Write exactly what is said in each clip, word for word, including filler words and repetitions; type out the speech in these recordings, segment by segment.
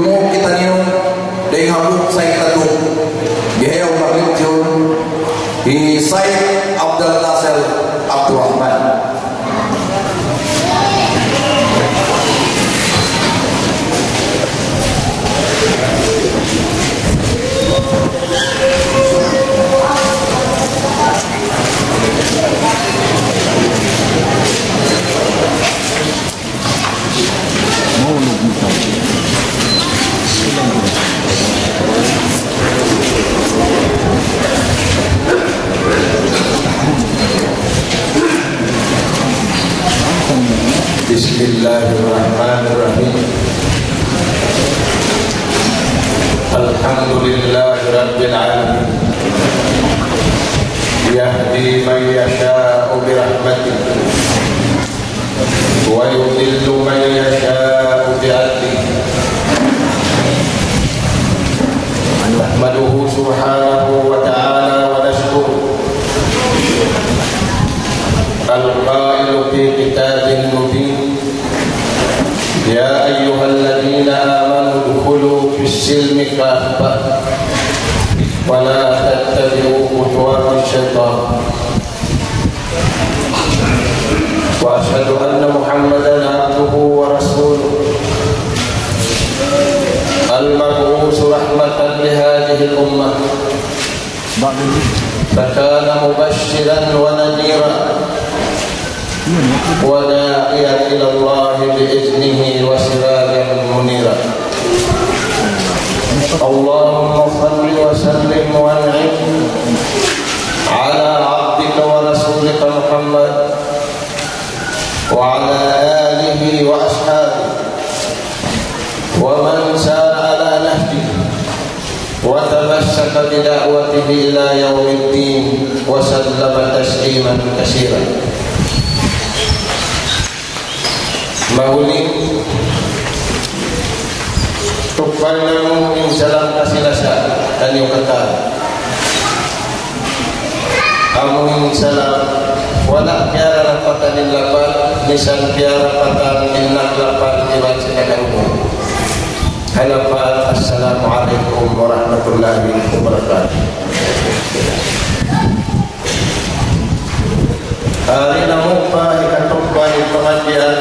Kitaniyu, dayng ha buuk Said Tatu. Bihaun maglektur hi Said Abdul Nasir Abdul Rahman. بسم الله الرحمن الرحيم. الحمد لله رب العالمين. يهدي من يشاء برحمته ويضل من يشاء بعدله. نحمده سبحانه وتعالى ونشكره. القائل في كتابه المبين: يا أيها الذين آمنوا ادخلوا في السلم كافة ولا تتبعوا خطوات الشيطان. وأشهد أن محمدا عبده ورسوله المبعوث رحمة لهذه الأمة، فكان مبشرا ونذيرا وداعيا إلى الله بإذنه وسراجا منيرا. اللهم صل وسلم وأنعم على عبدك ورسولك محمد وعلى آله وأصحابه ومن سار على نهجه وتمسك بدعوته إلى يوم الدين وسلم تسليما كثيرا. Mahuli, tukbal namu' in salam kasi-lasa taniyu katan. Amu in salam, wala' piyarapatan in lapal, misan piyarapatan in naglapal iban sin nakarumun. Ha lapal, Assalamu alaykum warahmatullahi wabarakatuh. Yari namu' pa hikatukbal in pangadjian.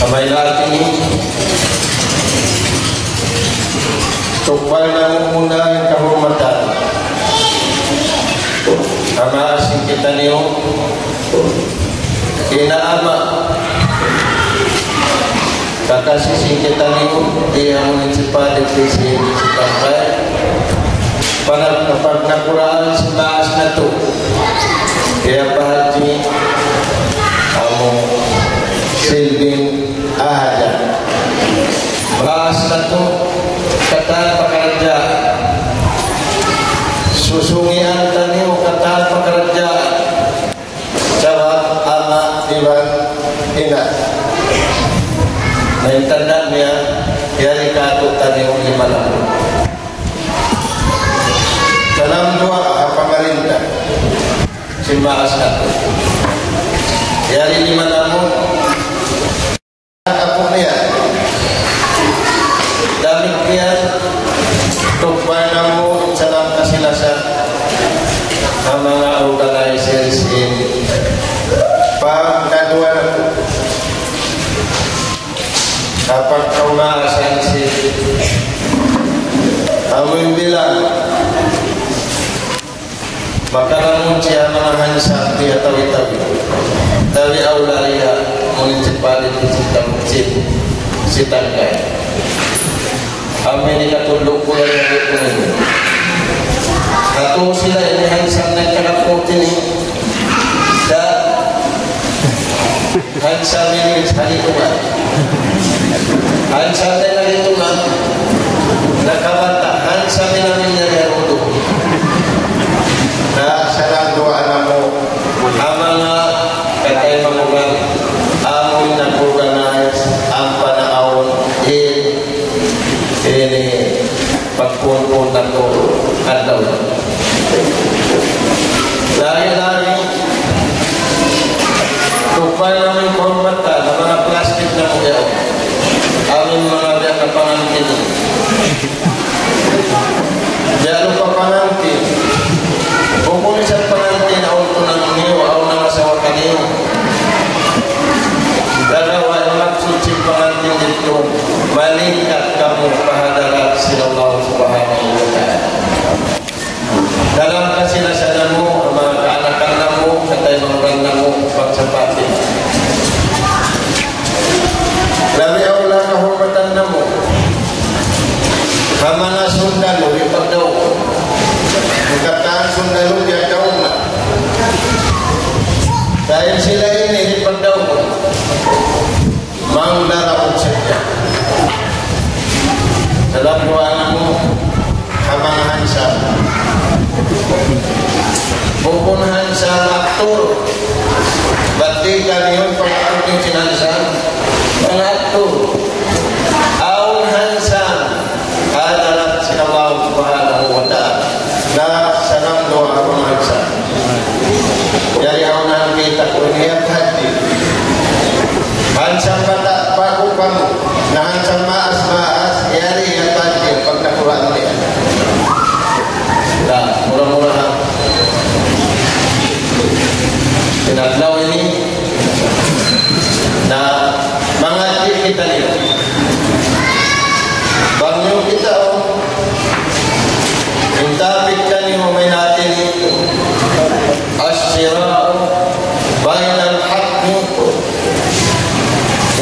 Amay lagi ini, tukbal namu' muna in kahurmatan. Ama' sin kitaniyu, ina' ama', kakasi sin kitaniyu, di' amu in si Padre Tisin, si Tampay. Panag-, pagnakuraan sin maas natu'. Kaya pa Haji, amu, silbing ahaja. Maas natu', katan pakaradjaan. Susungian taniyu, katan pakaradjaan. Sabab ama' iban ina'. Na in tanda' niya, yari kātu'niyu lima lamud. Salam duwaa ha pamarinta sin maas natu'. Yari lima lamud. Apu niya. Damikkiyan, tukbal namu' in salam kasi-lasa ha manga organizers in pagnaduwa natu'. Ha pagkaumaasan sin amu in bilang. Makalangun siya manga hansam di ha tawi-tawi. Tawi awla riya, municipality si Tam-, si, si Tangkay. Amu in hikatullu' ku yan ha ini. Hatu sila ini hansam na in kalaputi ini. Da, hansam ini ha likuman. Hansam na in ha likuman. Nakabata', hansam in amin niya ha udu. Na, salam duwaa namu' ha manga kataymanghuran, amu in nag-organize ampa naawn in, ini, pagpunpun natu' adlaw. Lain-lain, tukbal namu' in kahurmatan, ha manga plastic namu' yaun. Malingkat kamu pa hadarat sin Allah Subhanahu wa Ta'ala. Dalam kasilasahan mu, manga kaanakan namu', kataymanghud namu', bangsa Pati. Labi awla kahurmatan namu'. Ha manga sundalu, di' pagdaug. Katan sundalu, di' pagdaug na. Dahil sila ini, di' pagdaug. Mangdara sadja. Dalam buwan mu, ha manga hansa. Bukun hansa aktor. Bati kaniyu pangatur sin hansa. Pangatur. Awn hansa. Hadarat sin Allah Subhanahu wa Ta'ala. Na sanang duwa ha manga hansa. Yari awn na kita' ku niya hati. Hansa pata paku pamu. Na hansa maas maas. Yari ya hati. Pagkakuran niya. Na, mura-mura na. Sin adlaw ini. Na, mangadji' kitaniyu. Bang niyu kitaun, in topic taniyu mayan ini, الصراع بين الحق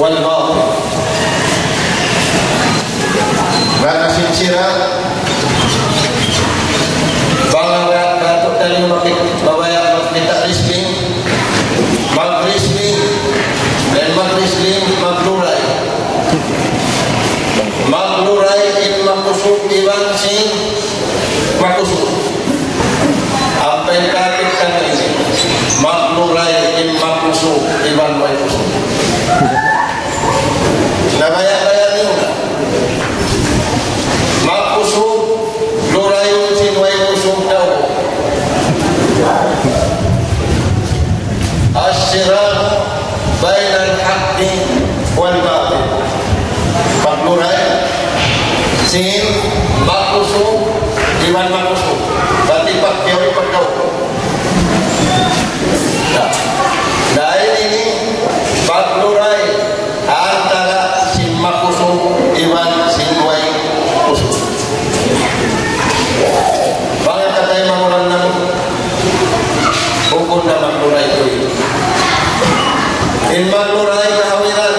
والباطل. Maka sin sira', bang batu taniyu makit-, mabaya' makita' wrestling, mag-wrestling, then mag-wrestling, magluray. Magluray in makusug iban sin makusug. Ampa in kapit kan ini, magluray in makusug iban way kusug. Nabaya'-baya' niyu na. Makusug, lurayun sin way kusug daw. الصراع بين الحق والباطل. Pagluray sin makusug iban makusug. Bati pagkiyawi pagkaw. Na, dahil ini pagluray antara sin makusug iban sin way kusug. Bang kataymanghud namu', bukun na magluray tuud. In magluray kahawiran.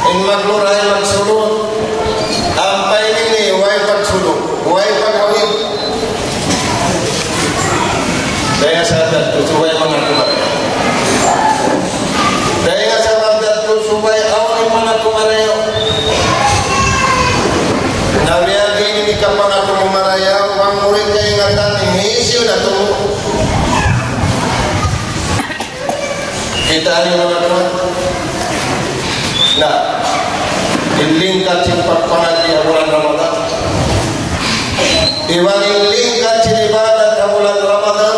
In magluray magsulut. Ampa ini way pagsulut, way paghawid. Dayn ha sabab yadtu subay manga tumar. Dayn ha sabab yadtu subay awn in manga tumarayaw. Na biya' diin in kapangaku marayaw, bang mu rin kaingatan, hisiyu na tuud. Kita' niyu manga tuwan. Na, in lingkat sin pagpangadji' ha bulan Ramadan. Iban in lingkat sin ibadat ha bulan Ramadan.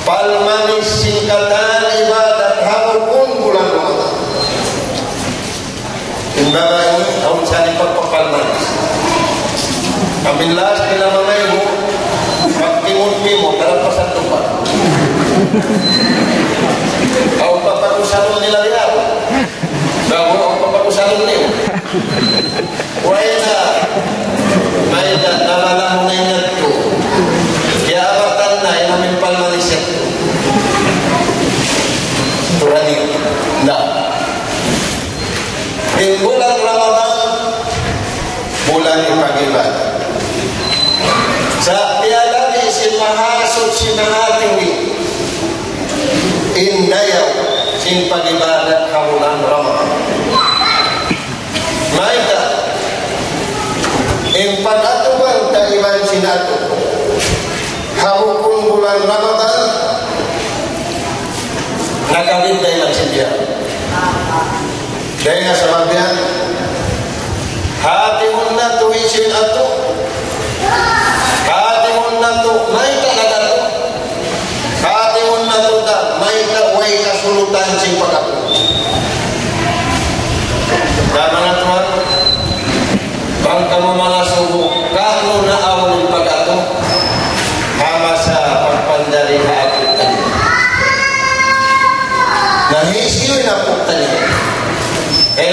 Palmanis sin katan ibadat ha bukun bulan Ramadan. In babai ini, awn sa ini pagpapalmanis. Amin las nila mangaybu, magtimut-timut, dalam pasal tupa. Awn pa pag-usalun nila diyaw. Daw, awn pa pag-usalun niyu. Way na, may na, nabala mu na in yadtu. Kaya abatan na, in amin palmanis yadtu. Turani, na. In bulan Ramadan, bulan in pag-ibadat. Sa' piyalabi sin Mahasuchi Mahatinggi in dayaw sin pag-ibadat ha bulan Ramadan. Mayta'? In pag-atuban ta iban sin atu ha bukun bulan Ramadan, nakabidda' iban sin biya'. Dayn ha sabab yan, hātihun natu' in sin atu. Hātihun natu', mayta' nag-atu. Hātihun natu' ta, mayta' way kasulutan sin pag-atu. Na manga tuwan, bang kamu mangasubu, kunu' na awn in pag-atu, ha masa pagpanjari ha apu' taniyu. Na hisiyu in apu' taniyu? Eh,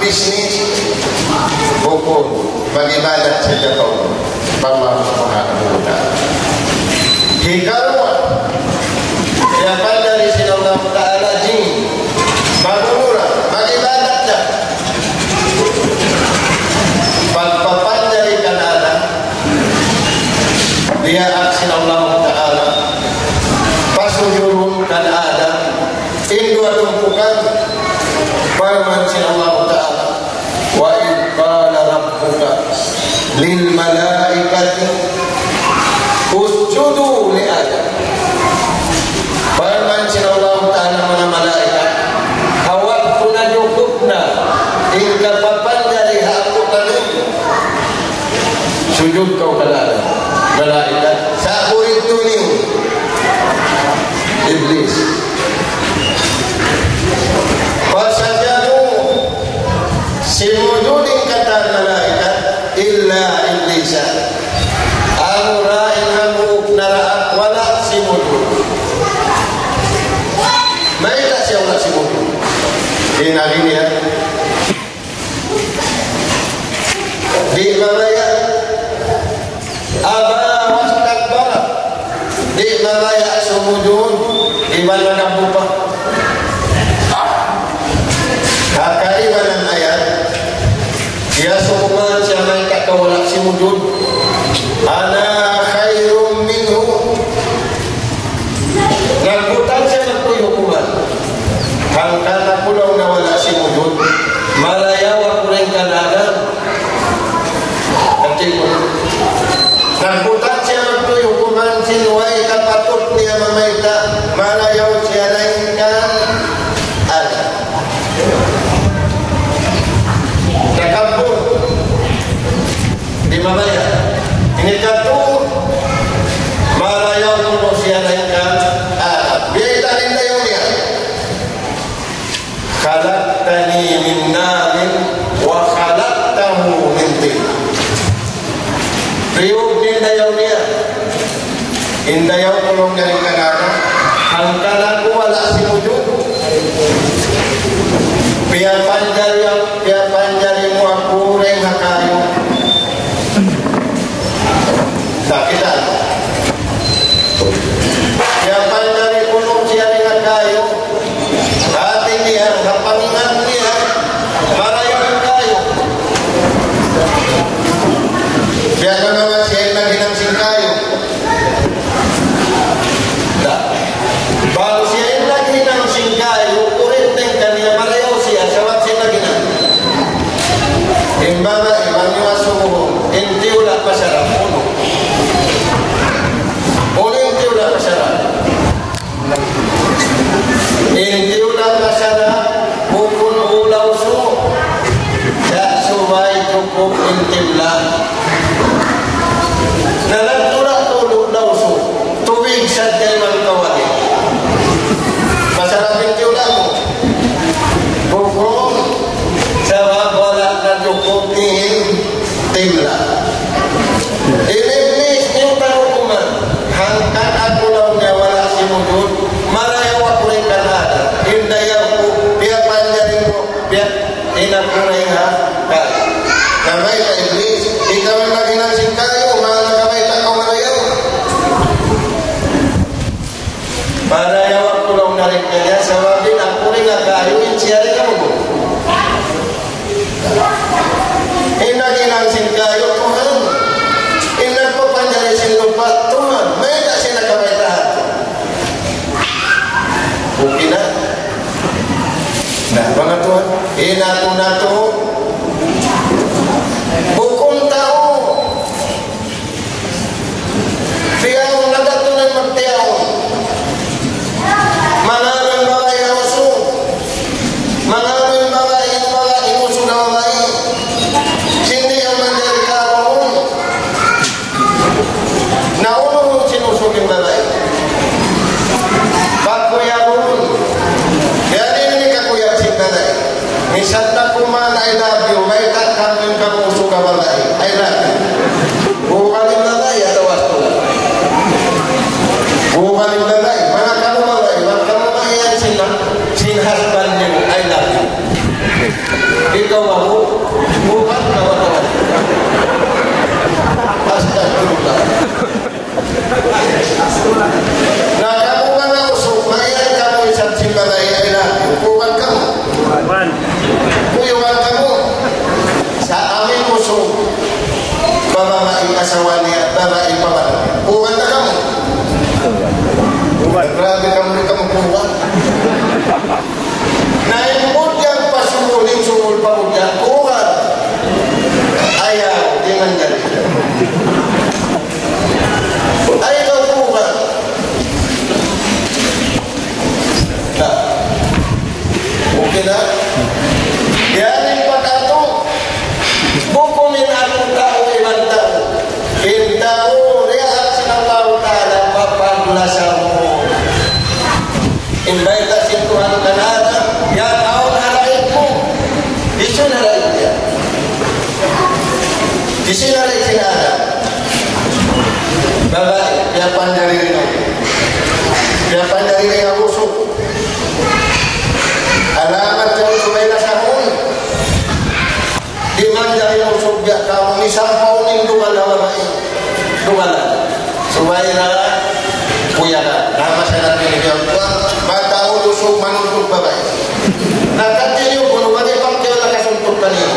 business, bukun, mag-ibadat sadja kaw pa Allah Subhanahu wa Ta'ala. Hikaruwa, piyapanjari sin Allah Ta'ala jin, magumura, mag-ibadat sadja. Pagpapanjari kan Adam, diyaak sin Allah Ta'ala, pasujurun kan Adam, in duwa tumpukan, parman sin Allah Ta'ala, وإذ قال ربك للملائكة اسجدوا لآدم. Parman sin Allah Ta'ala manga malaikat, ha waktu najukup na in kapapanjari ha aku taniyu, sujud kaw kan Adam. Malaikat, sa' aku rin tuniyu, Iblis. فسجدوا, simujud in katan malaikat, إلا إبليس. Amura in hambuuk naraak wala' simujud. Mayta' siya wala' simujud? Di' na rin yan. Di' mabaya'. أبى واستكبر. Di' mabaya' sumujud, iban nagabbu pa. Ha kaibanan ayat, iyasubu man siya mayta' kaw wala' simujud. أنا خير منه. Nagbutang siya magtuy hukuman. Hangkan aku laung niya wala' simujud, marayaw aku dayn kan Adam. Kati' ku. Nagbutang siya magtuy hukuman sin way kapatut niya mamayta', marayaw siya dayn kan Adam. Takabbur. Di' mabaya'. Ini katu', marayaw kunu' siya dayn kan Adam. Biyayta' in dayaw niya. خلقتني من نار وخلقته من طين. Riyug in dayaw niya. In dayaw ku laung niya dayn kan Adam, hangkan aku wala' simujud. Piyapanjari, piyapanjari mu aku dayn ha kayu. Na, kita'. Piyapanjari kunu' siya dayn ha kayu. Hati niya, ha pangingat niya, marayaw in kayu. Biya' na naman siya in naghinang sin kayu. Da. Bang siya in naghinang sin kayu, kurinting kaniya marayaw siya, sabab siya in naghinang. In babai, bang niya masubuhun, in tiyula' pa sarap, unu. Unu in tiyula' pa sarap? In tiyula' pa sarap, bukun ulaw su. Sa' subay jukup in timla. Na nagtula' tulu' daw su. Tubig sadja iban kawali. Masarap in tiyula' mu? Bukun. Sabab wala' na jukup in timla. In Iblis, in panghukuman, hangkan aku laung niya wala' simujud, marayaw aku dayn kan Adam. In dayaw ku, piyapanjari mu, piya-, in aku dayn ha kayu. Na mayta' Iblis, ikaw in naghinang sin kayu, maana ka mayta' kaw marayaw? Marayaw aku laung niya dayn kaniya, sabab in aku dayn ha kayu, in siya dayn ha bukun. In naghinang sin kayu, Tuhan. In nagpapanjari sin lupa', Tuhan. Mayta' siya nakabayta' hati? Okay na. Na, manga tuwan, in aku natu', bukun tau. Tiyaun, nagkadtu na in magtiyaun. Manganu in babai ha usug. Manganu in babai, in babai, in usug ha babai. Sin di' manjari kaun. Na unu in sin usug in babai? Kakuyagun. Biya' diin in kakuyag sin babai? Misan na kuman, "I love you," mayta' kamu in kamu usug ha babai, "I love you." Bukan in babai, atawa astu. Bukan in babai, manga kamu babai, manga kamu babai yan sin, sin husband niyu, "I love you." Ikaw, Mayta' sin Tuhan kan Adam, yan awn halaik mu. Hisiyu in halaik niya? Hisiyu in halaik sin Adam? Babai, piyapanjari dayn ha usug. Piyapanjari dayn ha usug. Alamat yan subay nasahun. Di' manjari usug biya' kamu, misan pa unu in dugal ha babai. Dugal. Subay na, kuya ka. Na, masalah ini biya' ku, mataud usug manuntut babai. Na, continue kunu', bang di' pagkiyawa' na kasuntuk taniyu.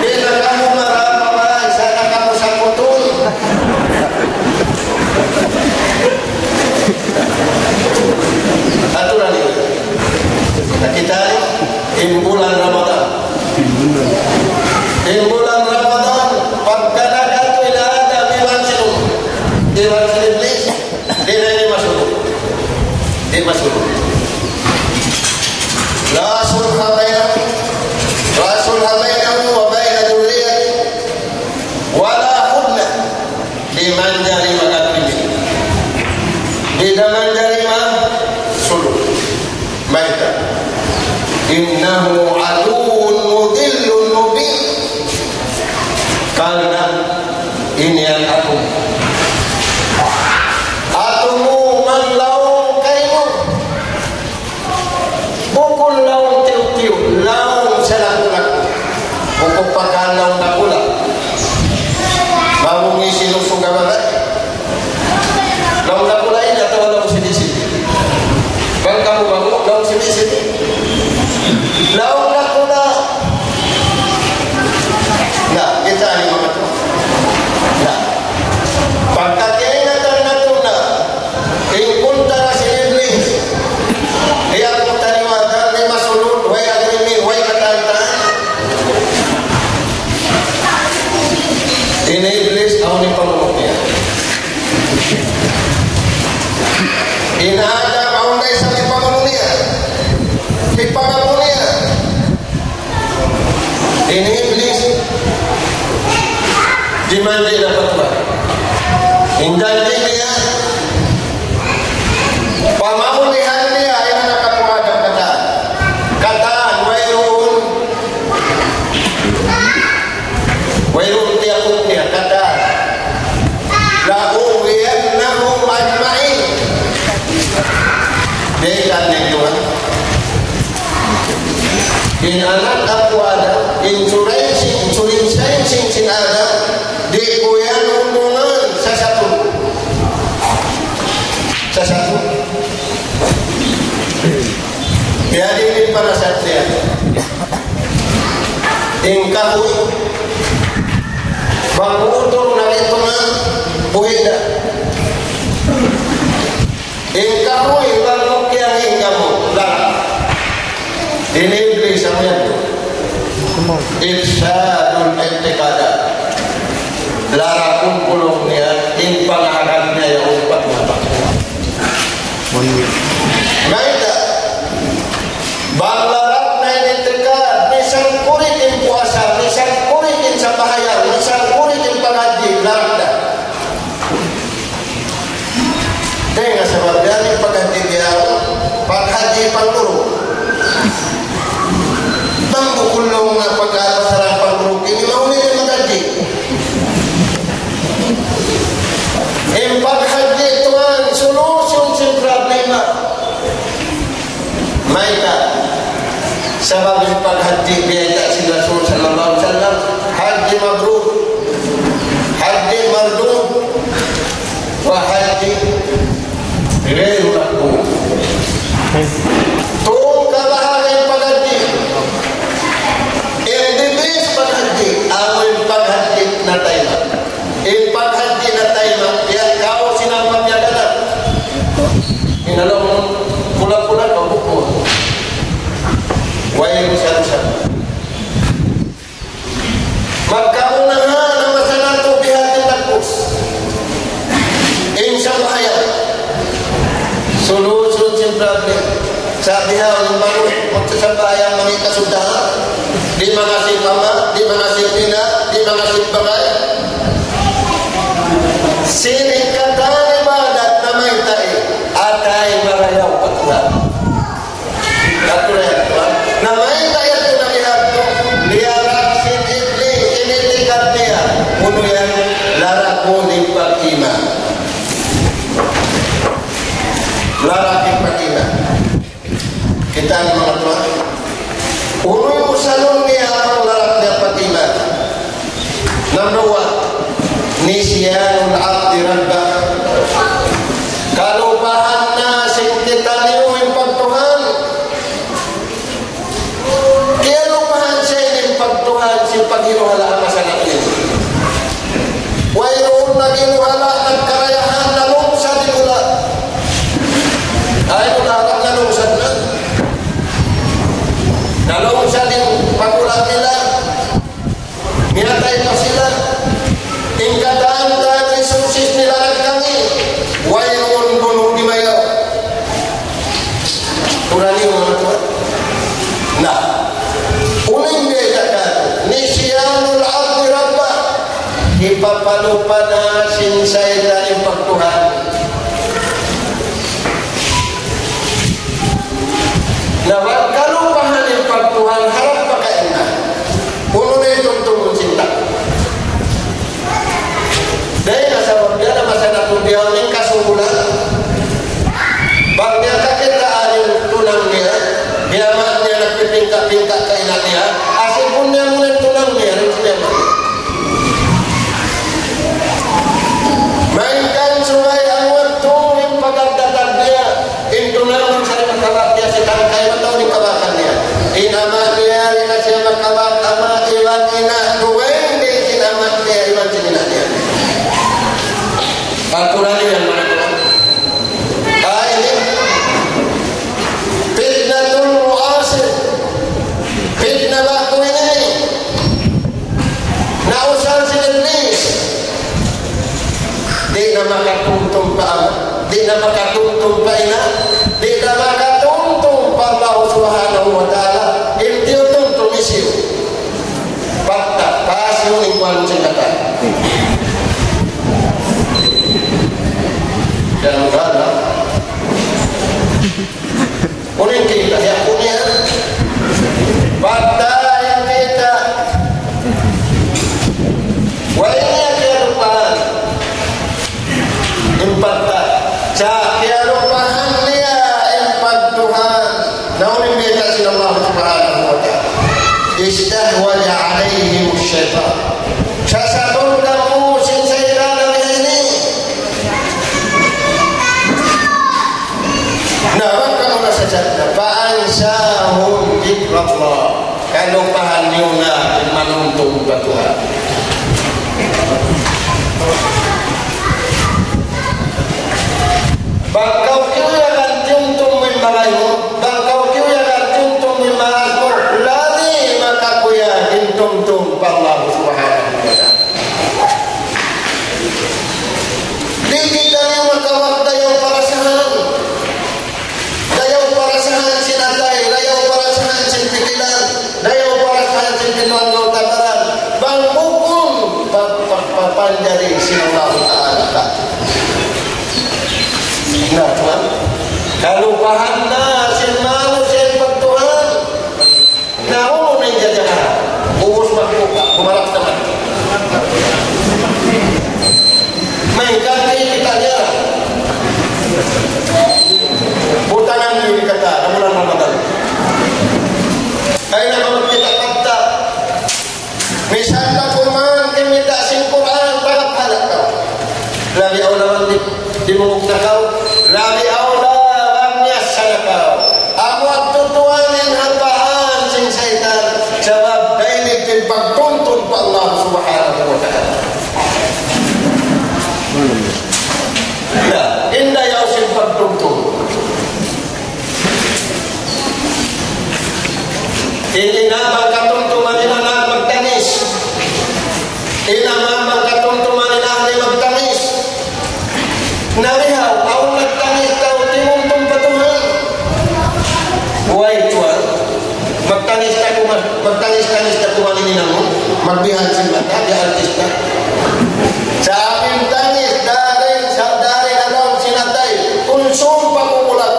Di' na kamu marā babai, sa' na kamu sakutun. Aturan ini. Kita' ini, in bulan Ramadan. In bulan Ramadan, pagka nakadtu in Adam, iban sin, iban sin Iblis, di' na ini masulud. Di' masulud. لا صلح بينه، لا صلح بينه وبين ذريته، ولا هدنة. Di' manjari makapili. Di' na manjari masulud. Mayta'? إنه عدو مضل مبين. Karna' in yan atu. Atu mu manlaung kaymu. Bukun laung tiyu'-tiyu', laung salaku-laku. Bukun pagka laung dakula'. Bang ngisi lusu ka ba? Laung dakula' ini atawa laung sini-sini? Bang kamu bang laung sini-sini. Laung dakula'. Na, kita ini mama tu. Na. Pagka kaingatan natu' na, in kuntara sin Iblis, di' aku taniwada, di' masulud, way agreement, way katantan. In Iblis, awn in pangunu' niya. In Adam, awn da isab in pangunu' niya. In pangunu' niya. In Iblis, di' manjari dapat ba? In janji' niya, pamaulihan niya, in anak aku Adam katan. Katan, wayruun. Wayruun tiyapuk niya, katan. لأغوينهم أجمعين. Di' yan in Tuhan. In anak aku Adam, in surain sin, in surain sin, sin, sin Adam, di' ku yan undungan sasatu. Sasatu. Biya' diin in panasihat niya. In kahuy, bang utur na itu na, buhi' na. In kahuy, bang mukiyang in kamu, la. In Iblis, amu yan. إفساد الاعتقادات. Larakun kulung niya, in pangagad niya, yaun pagmata. Mayta'? Bang larak na in i'tikad, misan kurit in puasa, misan kurit in sambahayang, misan kurit in pangadji', larak na. Dayn ha sabab yan in paghadji' biya' yan, paghadji' pangduruk. Bang bukun laung na pagka pasal pangduruk ini, mawn in maghadji'. In paghadji' tuwan, solution sin problema. Mayta'? Sabab in paghadji' biyayta' sin Rasul sallallahu alayhi wasallam, hajj mabrur, hajj mardud, wa hajj ghayr maqbul. Tū kabahagian paghadji'. In the best paghadji', amu in paghadji' natayma'. In paghadji' natayma', ya kaw sin amu piyagana. In alam pula-pula kaw bukun. Way rusa-rusa. Magkauna ha, na masa natu' bihatin tagbus. In sambahayang. Solution sin problem. Sa' bihaun in manu, magsasambahayang mangita sudah. Di' mangasip ama', di' mangasip ina', di' mangasip bagay. Sin katan ibadat na mayta', atay Karayaw pa Tuhan. Yadtu na yan, Tuhan. Na mayta' yadtu na bihadtu, liyarak sin Iblis, in itikad niya. Unu yan, larak mu in pag-iman. Larak in pag-iman. Kita' niyu manga tuwan. Unu in usalun niya bang larak niya pag-iman? Number one, نسيان العبد ربه. Kalupahan na sin kitaniyu in pagtuhan. Kiyalupahan siya in pagtuhan sin paghinuhala' ha masa nagdayn. Wayruun naghinuhala', nagkarayahan, nalungsad in hula'. Ay, hula' nalungsad na. Nalungsad in pag-hula' nila. Miyatay pa sila. In katan-katan resources nila nagkangi'. Wayruun bunu' dimayaw. Kurani manga tuwan. Na. Unu in bayta' katu'. نسيان العبد ربه. Hipapalupa na sin saytan in pagtuhan. Na bang kalupahan in pagtuhan, harap pa kaina. Unu na in tumtumun sin tau? Dayn ha sabab biya' na masa natu' bihaun in kasubulan. Bang niya kakitaan in tunang niya, biya' man niya nagpipingka-pingka kaina niya, asipun niya muna in tunang niya, rin siya man. Malayngkan subay amu yadtu in pagdadatan niya, in tunangun sa' di' makabak niya sin tangkay, mataud in kabakan niya. In ama' niya, di' na siya makabak, ama' iban ina', dugaing di' sin ama' niya, iban sin ina' niya. Pagkurani yan, manga tuwan. Ah, ini. Fitnatul mu'asir. Fitna ba'gu ini. Nausal sin Iblis. Di' na makatumtum pa ama'. Di' na makatumtum pa ina'. Di' na makatumtum pa Allah Subhanahu wa Ta'ala. In tiyutumtum hisiyu? Patta', pa hisiyu in kuwan sin katan. Yan, wala. Unu in kita', ya, unu yan? Patta' in kita'. Way niya kiyalupahan in patta'. Sa' kiyalupahan niya in pagtuhan. Na unu in bayta' sin Allah Subhanahu wa Ta'ala? استحوذ عليهم الشيطان. Sasatun kamu sin saytan ini. Na, bang kamu na sa Jannah, فأنساهم ذكر الله. Kalupahan niyu na in manumtum pa Tuhan. Bang kaw kiyalupahan tumtum in bagay mu, bang kaw kiyalupahan tumtum in maas mu, lagi makakuya in tumtum pa Allah Subhanahu wa Ta'ala. Di' kitaniyu makawak dayaw parasahan. Dayaw parasahan sin atay, dayaw parasahan sin pikilan, dayaw parasahan sin pikilan daw tabaran. Bang bukun pa-, pa-, papanjari sin Allah Ta'ala. Na, tuwan. Kalupahan na sin manusiya' in pagtuhan. Na, unu na in jajahan? Ubus magbuka, bumarak naman. Malayngkan kita' niya. Butangan niyu in katan, ha bulan Ramadan. Ay, na, bang kita' patta'. Misan pa kurman, kimita' sin Qur'an, tagapahala' kaw. Labi awla bang di-, dimungug na kaw. Labi awla bang miyasa na kaw. Amu yadtu tuwan in hapahan sin saytan. Sabab dayn ha pagtuntun pa Allah Subhanahu wa Ta'ala. Ya, in dayaw sin pagtuntun. In ina' bang katumtuman in anak magtangis. In ama' bang katumtuman in anak magtangis. Na bihaun, awn nagtangis tau timumtum pa Tuhan. Way, tuwan. Magtangis ta kuman, magtangis-tangis ta kuman in ina' mu. Magbihan sin mata, bihan artista. Sa' amu in tangis, dayn, sa' dayn ha lawm sin atay. Kunsum pa kumula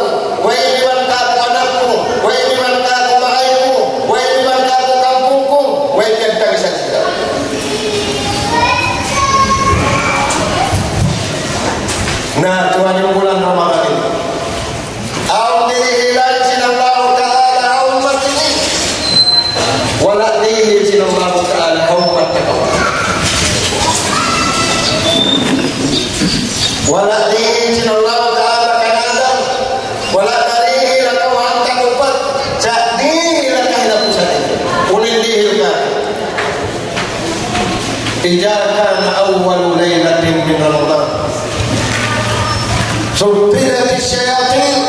إذا كان أول ليلة من رمضان صفدت الشياطين.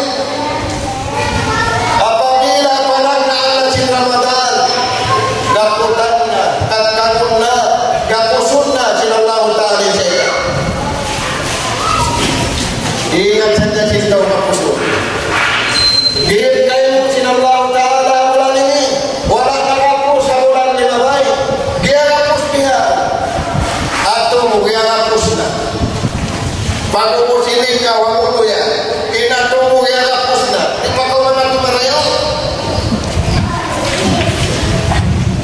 Apabila panagnaan na sin Ramadan, gaputan na, katkangun na, gapusun na sin Allahu Ta'ala in saytan. Ingat sadja sin tau gapusun. Giyum kaymu sin Allahu Ta'ala bulan ini, wala' nagapus ha bulan limabay. Giyagapus niya. Atu mu giyagapus na. Pag'ubus ini kaw, amu tuya. In atu mu giyagapus na. Di' pa kaw mangatu marayaw.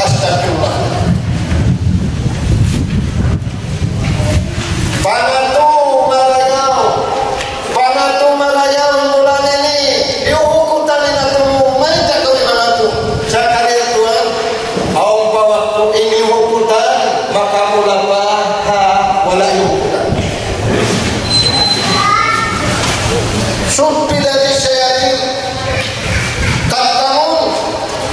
Astagfirullah. Pangatu marayaw. Pangatu marayaw in bulan ini. Iyuhukutan in atu mu. Mayta' kaw di' mangatu? Sakali tuwan, awn pa waktu in iyuhukutan, makamula pa ha wala' iyuhukutan. صفدت الشياطين. Katkangun,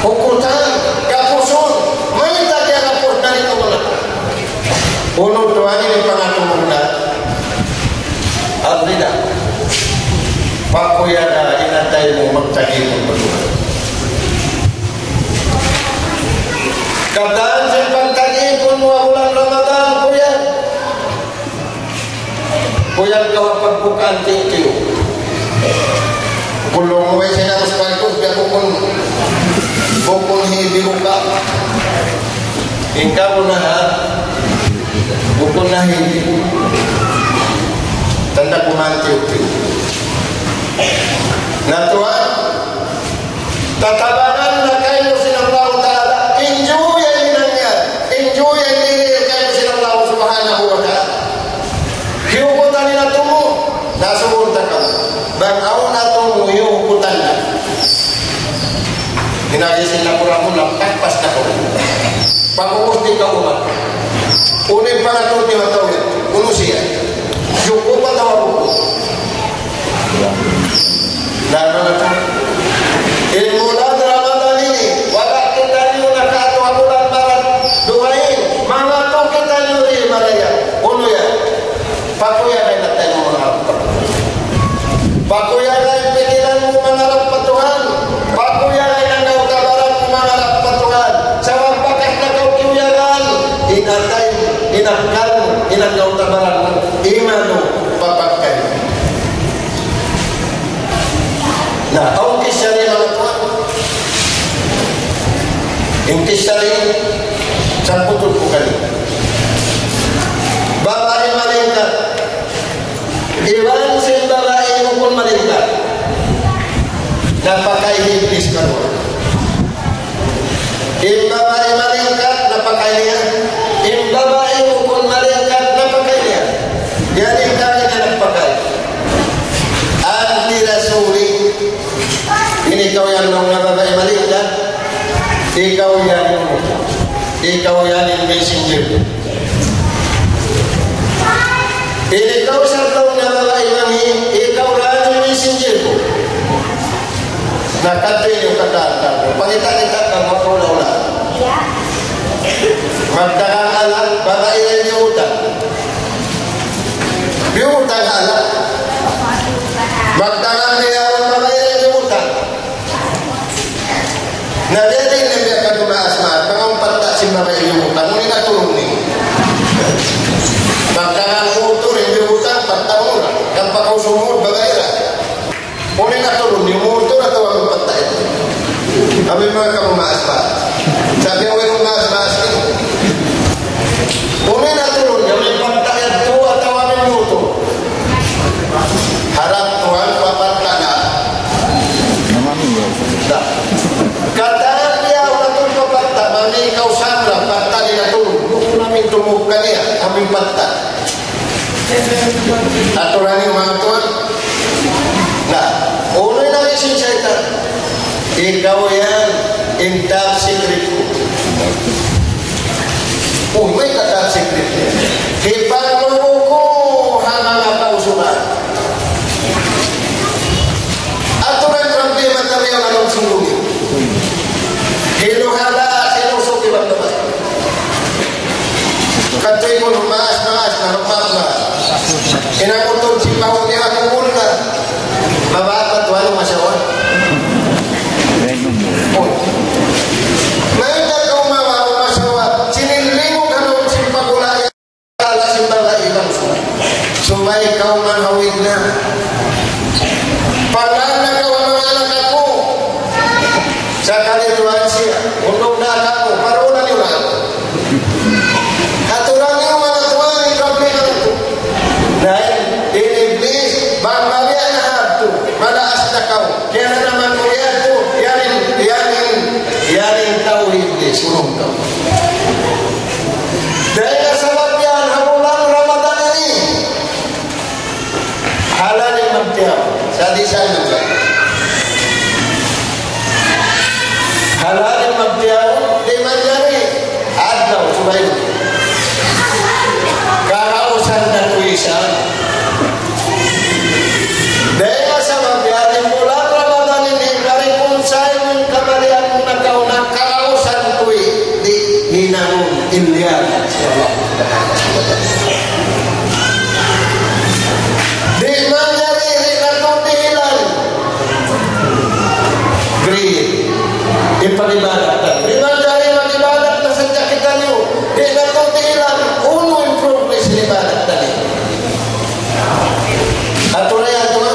hukutan, gapusun, mayta' giyagapus na in atu mu. Unu tuwan in pangatu mu na? Al-rida. Pakuyaga in atay mu magtagipun pa Tuhan. Katan sin pagtagipun mu ha bulan Ramadan, kuya. Kuya, kaw pagbukaan tiyu'-tiyu'. Kulung mu, way siya na mas bagus, biya' bukun, bukun hi biruka. Ikaw na ha, bukun na hi. Tanda' kuman tiyu'-tiyu'. Na tuwan, tatabangan na kaymu sin Allahu Ta'ala, enjoy in hinang niya, enjoy in diri kaymu sin Allah Subhanahu wa Ta'ala. Hiyukutan in atu mu, nasubuhun ta kamu. Bang awn atu mu hiyukutan na. Hinagi sin nakura' mu, nakakpas na kamu. Pag'ubus di' kaw umat. Unu in panatud niyu atawa, unu siya? Jukup atawa bukun? Na, manga tu. In bulan Ramadan ini, wala' kitaniyu nakatu' ha bulan baran dugaing, manga tu kitaniyu di' maraya. Unu yan? Pakuyaga in atay mu mangarap pa Tuhan. Pakuyaga in pikilan mu mangarap pa Tuhan. Pakuyaga in anggawta' baran mu mangarap pa Tuhan. Sabab bakas na kaw kiyuyagan, in atay, in akkal, in anggawta' baran mu, iman mu, papagkay. Na, awn kissa ini, manga tuwan. In kissa ini, samputun ku kaniyu. Babai malingkat. Iban sin babai bukun malingkat. Napakay hi Iblis karuwa. In babai malingkat, napakay niya. In babai bukun malingkat, napakay niya. Jadi, kami na nagpakay. Anti Rasuli. Ini kaw yan, nung na babai malingkat. Ikaw yan, ikaw yan in messenger. Ini kaw sa tau na babai mangī', ikaw ra in messenger ku. Na, kadtu in katan, pangita'-ngita' kamu makaula-ula. Magdagang alat, babai ra in biyutang. Biyutang alat. Magdagang biyaun, babai ra in biyutang. Na, biya' diin in biya' katu' maas-maas, bang awn patta' sin babai iyuhutang, unu in atulung niyu? Bang dagang mutur in iyuhutang, patta' mura. Kan pa kaw sumud, babai ra. Unu in atulung niyu, mutur atawa amun patta' ini? Amu in manga katu' maas-maas. Sa' biya' wayruun maas-maas ini. Unu in atulung niyu, amun patta' yadtu atawa amun mutur? Harap Tuhan, papatta' na. Na. Katan niya, wala' tuud papatta', mami kaw samra, patta' di' na tuud. Bukun amu in tumug kaniya, amu in patta'. Aturan niyu, manga tuwan. Na, unu in agi sin saytan? Ikaw yan, in top secret ku. Uy, mayta' top secret? Hipaglubu ku ha manga kausugan. Aturan, problema ta biya' ha lawm sin gumi. Hinuhala', hinusuki, bang dapat. Katu' Halal in magtiyaun, di' manjari. Adlaw, subay. Kagausan na tuisan. Dayn ha sabab yan, in bulan Ramadan ini, bang kunu' sa in kabalian mu nakauna, kagausan tuwi, di' hinangun, in liyan. Di' manjari, di' natu' dihilan. Green. In pag-ibadat ta. Di' manjari mag-ibadat na sadja kitaniyu. Di' natu' dihilan. Unu in progress in ibadat ta ini? Atu na yan, atu na.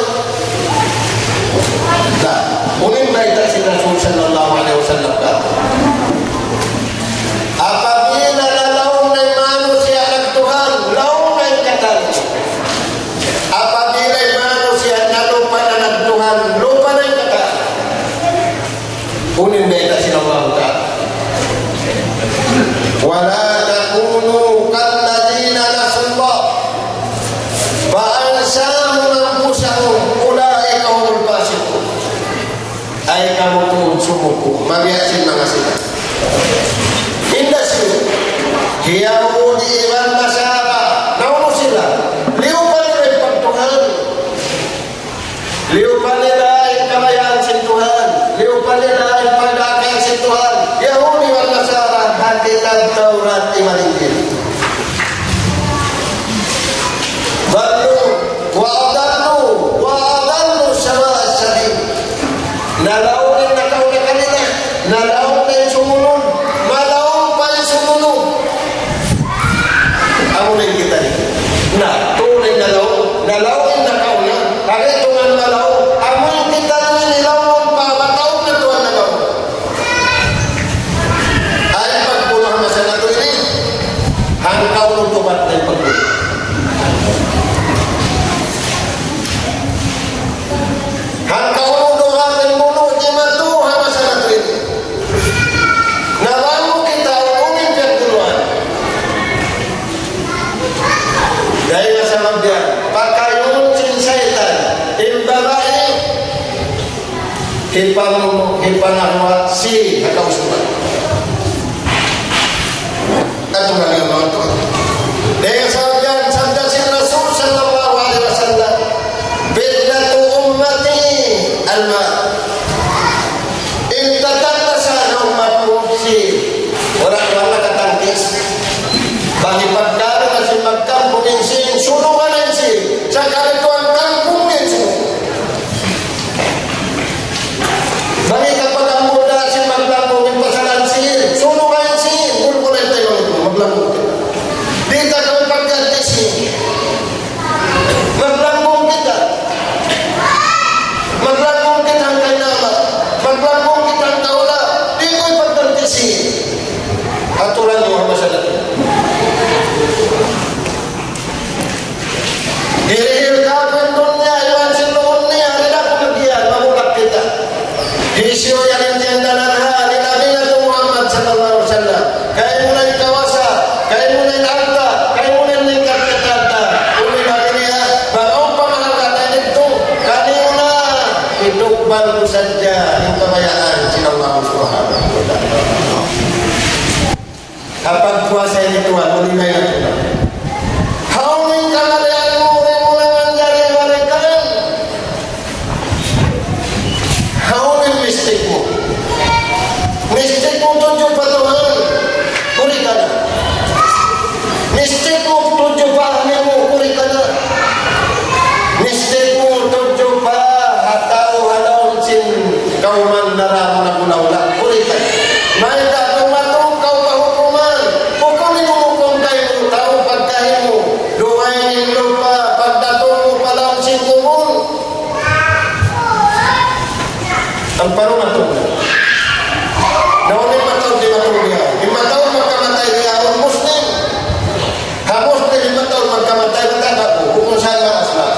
Na, unu in bayta' sin Rasul sallallahu alayhi wasallam katu'? Apabila nalaung na in manusiya' nagtuhan, laung na in katan. Apabila in manusiya' nalupa na nagtuhan, lupa na in katan. Unu in bayta' sin Allah Ta'ala? ولا تكونوا كالذين نسوا الله فأنساهم أنفسهم أولئك هم الفاسقون. Ay kamu tuud sumuku', mabiya' sin manga sila. Inda siyu, Yahudi iban Nasara, naunu sila? Liyupa nila in pagtuhan. Liyupa nila in kabayaan sin Tuhan. Liyupa nila in pagdaakal sin Tuhan. Yahudi iban Nasara, ha kitab Tawrat iban Injil. ضلوا وأضلوا وأضلوا سواء السبيل. Nalaung in nakauna kanila, nalaung na in sumunud, malaung pa in sumunud. Amu na in kita ini. Na, tuud in nalaung, nalaung in nakauna, kari tungan malaung, amu in kita ini nilaung pa, mataud na tuwan nalaung. Ay, pagbunuh masa natu' ini, hangkaw nung tumat na in pagbunuh. Hangkaw nung duha in bunu' jimatu ha masa natu' ini. Na bang mu kita unu in piyagbunuhan. Dayn ha sabab yan, pakayun sin saytan in babai, hipang-, hipangawa sin ha kausugan. Atu na niya manga tuwan. Dayn ha sabab yan, sabda sin Rasul sallallahu alayhi wasallam, فتنة أمتي المال. In tatangkasan ha ummat ku sin, wala', wala' katangkis. Bang hipagdara na sin magkampung in sin, sunugan in sin, sakali tuwan kampung in sin. Bang hikapag-ambuda sin maglambung in pasalan sin, sunugan sin, bulkul in tayo, maglambung. Di' ta kami pagganti sin. Maglambung kita. Maglambung kita hangkan nama. Maglambung kita hangkan kaula. Di' ku ipagganti sin. Aturan Muhammad sallallahu alayhi wasallam. Hirihil kaku' in dunya, iban sin dunya, di' na aku magyan, mabulak kita. Hisiyu yan in tiyandanan ha, di' Nabi natu' Muhammad sallallahu alayhi wasallam. Kaymu na in kawasa, kaymu na in alta', kaymu na in lingkat kita alta'. Uli na rin niya, bang awn pamahal ka na dito, kaniyu na, itukbal ku sadja in kabayaan sin Allah Subhanahu wa Ta'ala. Ha pagpuasa ini tuwan, muli na yan tuwan. Hawnu in kamalian mu, di' mu na manjari balikan. Hawnu in mistake mu. Mistake mu tudju pa Tuhan, kuri ka na. Mistake mu tudju pa ahli mu, kuri ka na. Mistake mu tudju pa ha tau ha lawm sin kawman dara mu nagula-ula, kuri ka na. Mayta' dumatung kaw pa hukuman, hukum in humukum kaymu, tau pagkahi mu, dugaing in lupa', pagdatung mu pa lawm sin kubul. Ampa dumatung. Na, unu in mataud, di' mataud niya. In mataud magkamatay niya, awn Muslim. Ha Muslim, in mataud magkamatay, mataud aku. Bukun sa' maas na.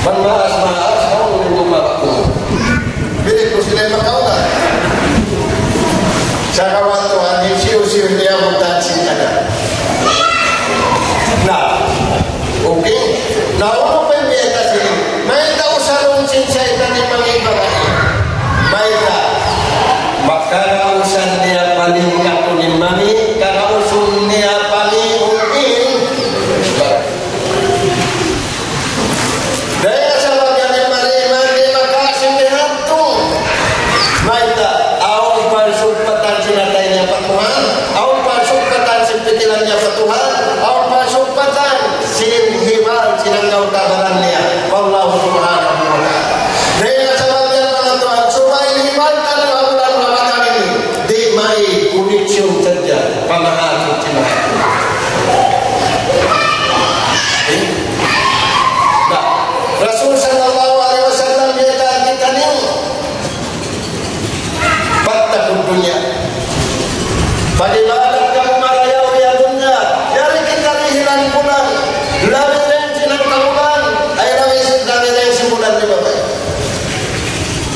Bang maas, maas, awn in bumaba' ku. Bilik ku sila makauna. Sa' kawan Tuhan, in siyu-siyu niya, butan sin ada. Na. Okay? Na, unu pa in biyayta' sin ini? Mayta' usarun sin saytan in manga ibarat? Mayta'?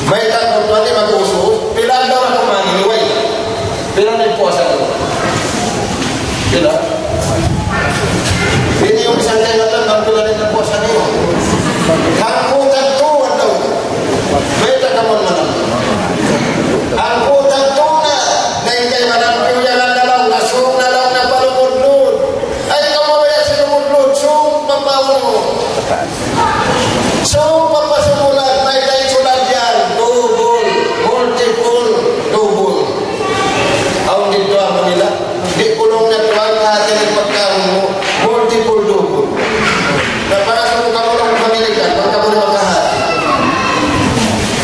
Mayta' ku tuwan di' mag-usus, pila adlaw na kumain, way. Pila na in puasa niyu? Pila? Ini in sangkay matan, bang pila na in puasa niyu. Hangpu' tagtu adlaw. Mayta' kamu manam? Hangpu' tagtu na, na in kay manam, piyu yan na laung, na sūng na laung, na palumudlud. Ay, kamu ba yan sinumudlud, sūng pa paunu. So, papasulat, mayta' in sulat yan, double, multiple, double. Awn didtu ha Manila, di' ku laung na tuwan, kahati in pagkaun mu, multiple double. Na para sa kamu laung Dominican, bang kamu na makahati.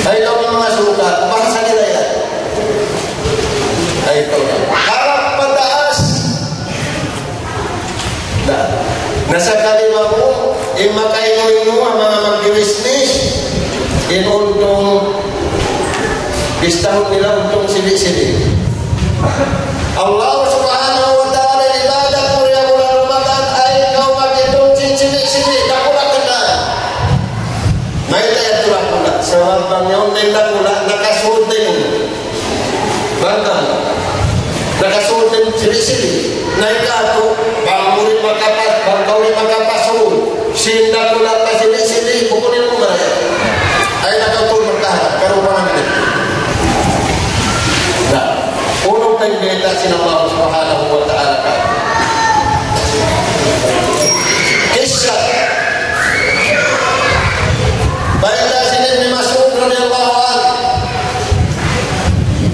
Ay, laung in manga sukat, bahasa nila yan. Ay, ikaw na. Harap pataas. Na, na sakali ba mu, in makainum-inum, in manga magbirisnis, in untung, bistahun nila untung sibi'-sibi'. Allah Subhanahu wa Ta'ala, ibadat mu riya bulan Ramadan, ayaw kaw mag-itung sin sibi'-sibi', dakula' na. Mayta' yadtu dakula'? Sabab bang yaun na in dakula', nakasud in. Bang kaw nakasud in sibi'-sibi'. Na in katu', bang mu di' makapas-, bang kaw di' makapasud sin dakula' pa sibi'-sibi', bukun in mu marayaw. Ay, nakatulad ka, karupangan ini. Na, unu pa in bayta' sin Allah Subhanahu wa Ta'ala katu'? Kissa. Bayta' sin Ibn Mas'ud radiyallahu anhu,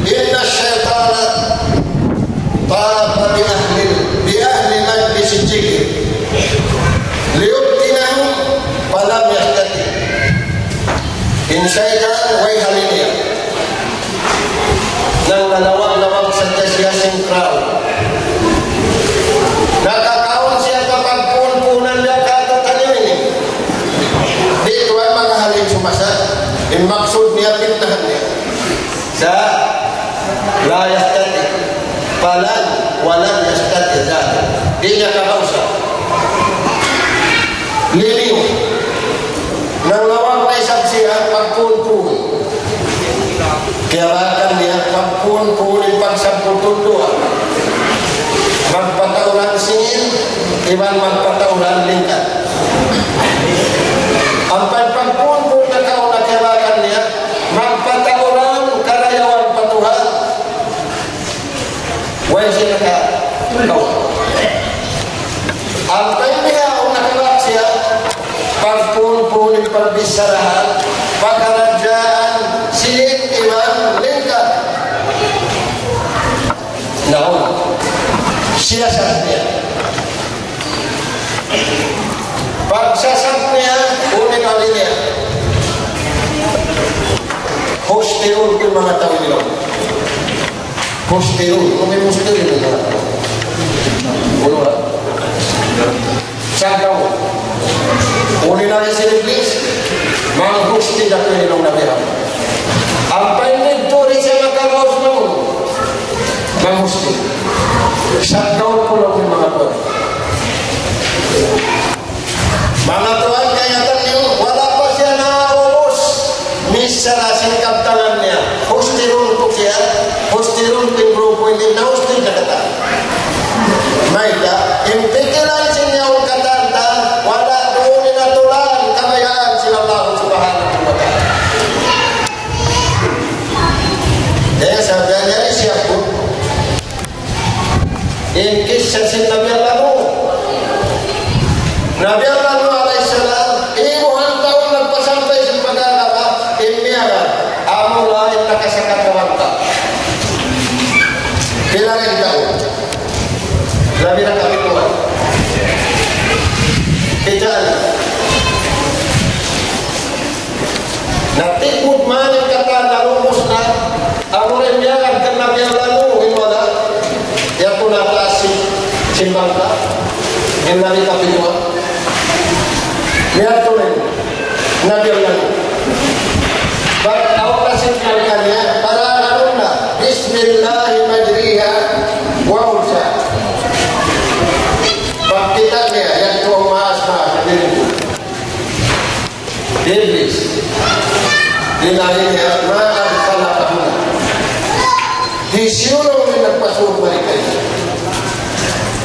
إن الشيطان طاف بأهل، بأهل مجلس الذكر ليفتنهم فلم يفتتنوا. In saytan, way hali niya. Nangalawag-lawag sadja siya sin crowd. Nakakaun siya pa pagpuun-puunan niya katu' taniyu ini. Di' tuwan makahalin sumasa. In maksud niya, pitnahan niya. Sa' لا يفتتن. فلن ولن يفتتن ذلك. Di' niya kabausan. Liliyu. Nanglawag na isab siya pagpuun-puun. Kiyabakan niya pagpuun-puun in pagsabbut duwa. Magpatauran singil, iban magpatauran lingkat. Ampa in pagpuun-puun nakauna kiyabakan niya, magpatauran karayawan pa Tuhan. Way siya nakakaw. Ampa in bihaun nakabak siya, pagpuun-puun in pagbicharahan, pakaradjaan, silik iban lingkat. Naun, siya sa niya. Pagsasab niya, unu in kawin niya? Hustirun ku in manga tau ini. Hustirun. Unu in hustirun? Unu in hustirun? Saggaw. Unu in laung sin Iblis? Manghustir aku ini, laung Nabi Muhammad. Ampa in didtu di' siya makagaus mawn. Manghustir. Saggaw ku, laung sin manga tau. Manga tuwan, kaingatan niyu, wala' pa siya naubus. Misan na sin kabtangan niya. Hustirun ku siya, hustirun ku in grupu ini, na hustir na katan. Mayta', in pikilan sin yaun katan ta, wala' duun in atulan kabayaan sin Allah Subhanahu wa Ta'ala. Kaya sabi niya, siya po, in kissa sin Nabi Allah Nuh. Nabi Allah Nuh alayhi salam, ibuhan taun nagpasampay sin pag-agama, in miyagad, amura in nakasakat ha bangka. Pila in taun? Labi na kapituan. Kita na. Na tikud man in katan na lubus na, amu in miyagad kan Nabi Allah Nuh, in wala', yadtu na ha taas sin, sin bangka, in labi kapituan. Yadtu na in Nabi Allah Nuh. Pag-aw na sin bangka niya, para anun na, بسم الله مجريها ومرساها. Pagkita' niya, yadtu in maas-maas, Iblis. Di' laung niya, ما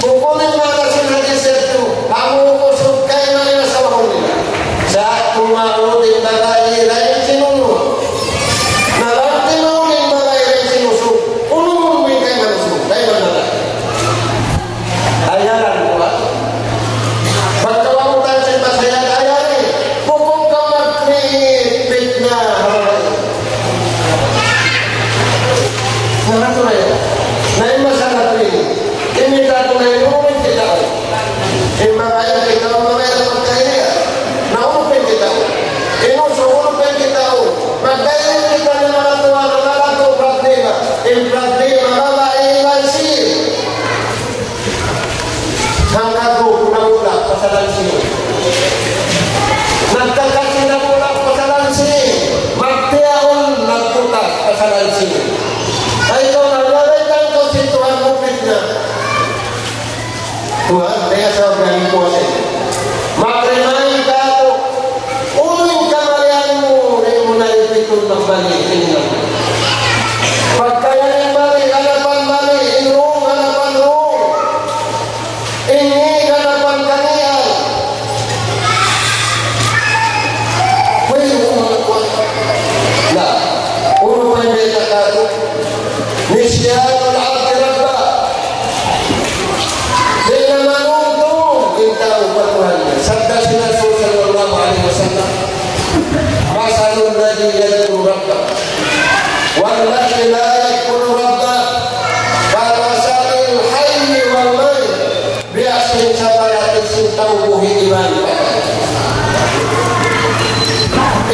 Bukun in maana sin hadis yadtu, amu usug kayman in asawa nila. Sa' tumaud in babai dayn sin unu. Na bang timaud in babai dayn sin usug, unu in kayman usug, kayman babai. Ayaran ku, ha? Pagkawamutan sin masayad ayari, bukun ka mag-create fitna, ha? Na, unu na yan? Na, in masalah ini, ini ka tu na in unu in kita. In mabaya' kita, mabaya' na magkahiya. Na, unu in kita. In usug, unu in kita. Magkahiya kita na manga tuwan, manga tuwan, problema. In problema, babai iban sin. Hangkan ku namula' pasalan sin. Nagkakasi namula' pasalan sin. Magtiyaun nagputas pasalan sin. Ay, ikaw na, nalaitan kaw sin Tuhan mu fitna. Tuhan, kaya sa' gani puasa ini. Mag-remind kātu'. Unu in kamalian mu, di' mu na ipitun magbalik, in ina. Pagka yan in mali, hanapan mali, in wrong, hanapan wrong. In ngī', hanapan kangian. Pwede mo mga kuwan. Na, unu pa in bayta' kātu'? نسيان العبد ربه. Di' na manuntung in tau pa Tuhan niya. Sabda sin Rasul sallallahu alayhi wasallam, مثل الذي يذكر ربه والذي لا يذكر ربه كمثل الحي والميت. Biya' sin sabab sin tau buhi' iban patay.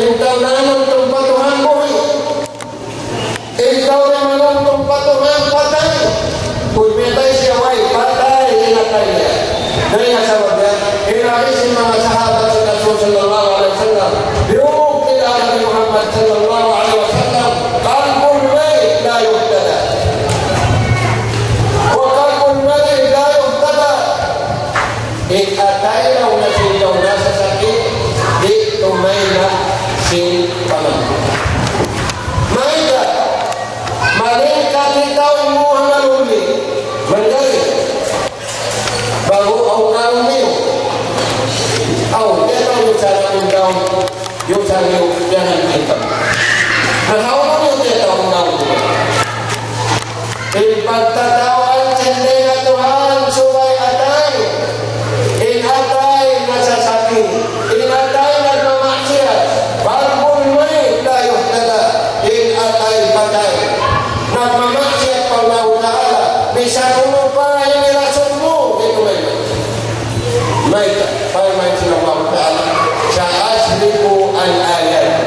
In tau nanuntung pa Tuhan buhi'. In tau di' manuntung pa Tuhan patay. Kuy miyatay siya, way patay in atay niya. Dayn ha sabab yan, in hadis sin manga sahabat sin Rasul sallallahu alayhi wasallam, biyugtil ha Nabi Muhammad sallallahu alayhi wasallam, قلب ميت لا يهتدى. وقلب مريض لا يهتدى. In atay laung niya sin tau nasasakit, di' tumayma' sin pamangku. Mayta', malingkat in tau in muha maluli. Manjari. Bang awn awn niyu. Awn, di' tau in sarang in tau. Yung sa' niyu, jangan kita. Na, hawnu niyu tiyatawag na ako? In pagtatawag sin dayn ha Tuhan, subay atay. In atay, nasasakit. In atay, nagmamaksiyat. قلب ميت لا يهتدى. In atay, patay. Nagmamaksiyat pa Allahu Ta'ala. Misan unu pa in rason mu, di' tumayma'. Mayta', parman sin Allahu Ta'ala, سأصرف عن آياتي.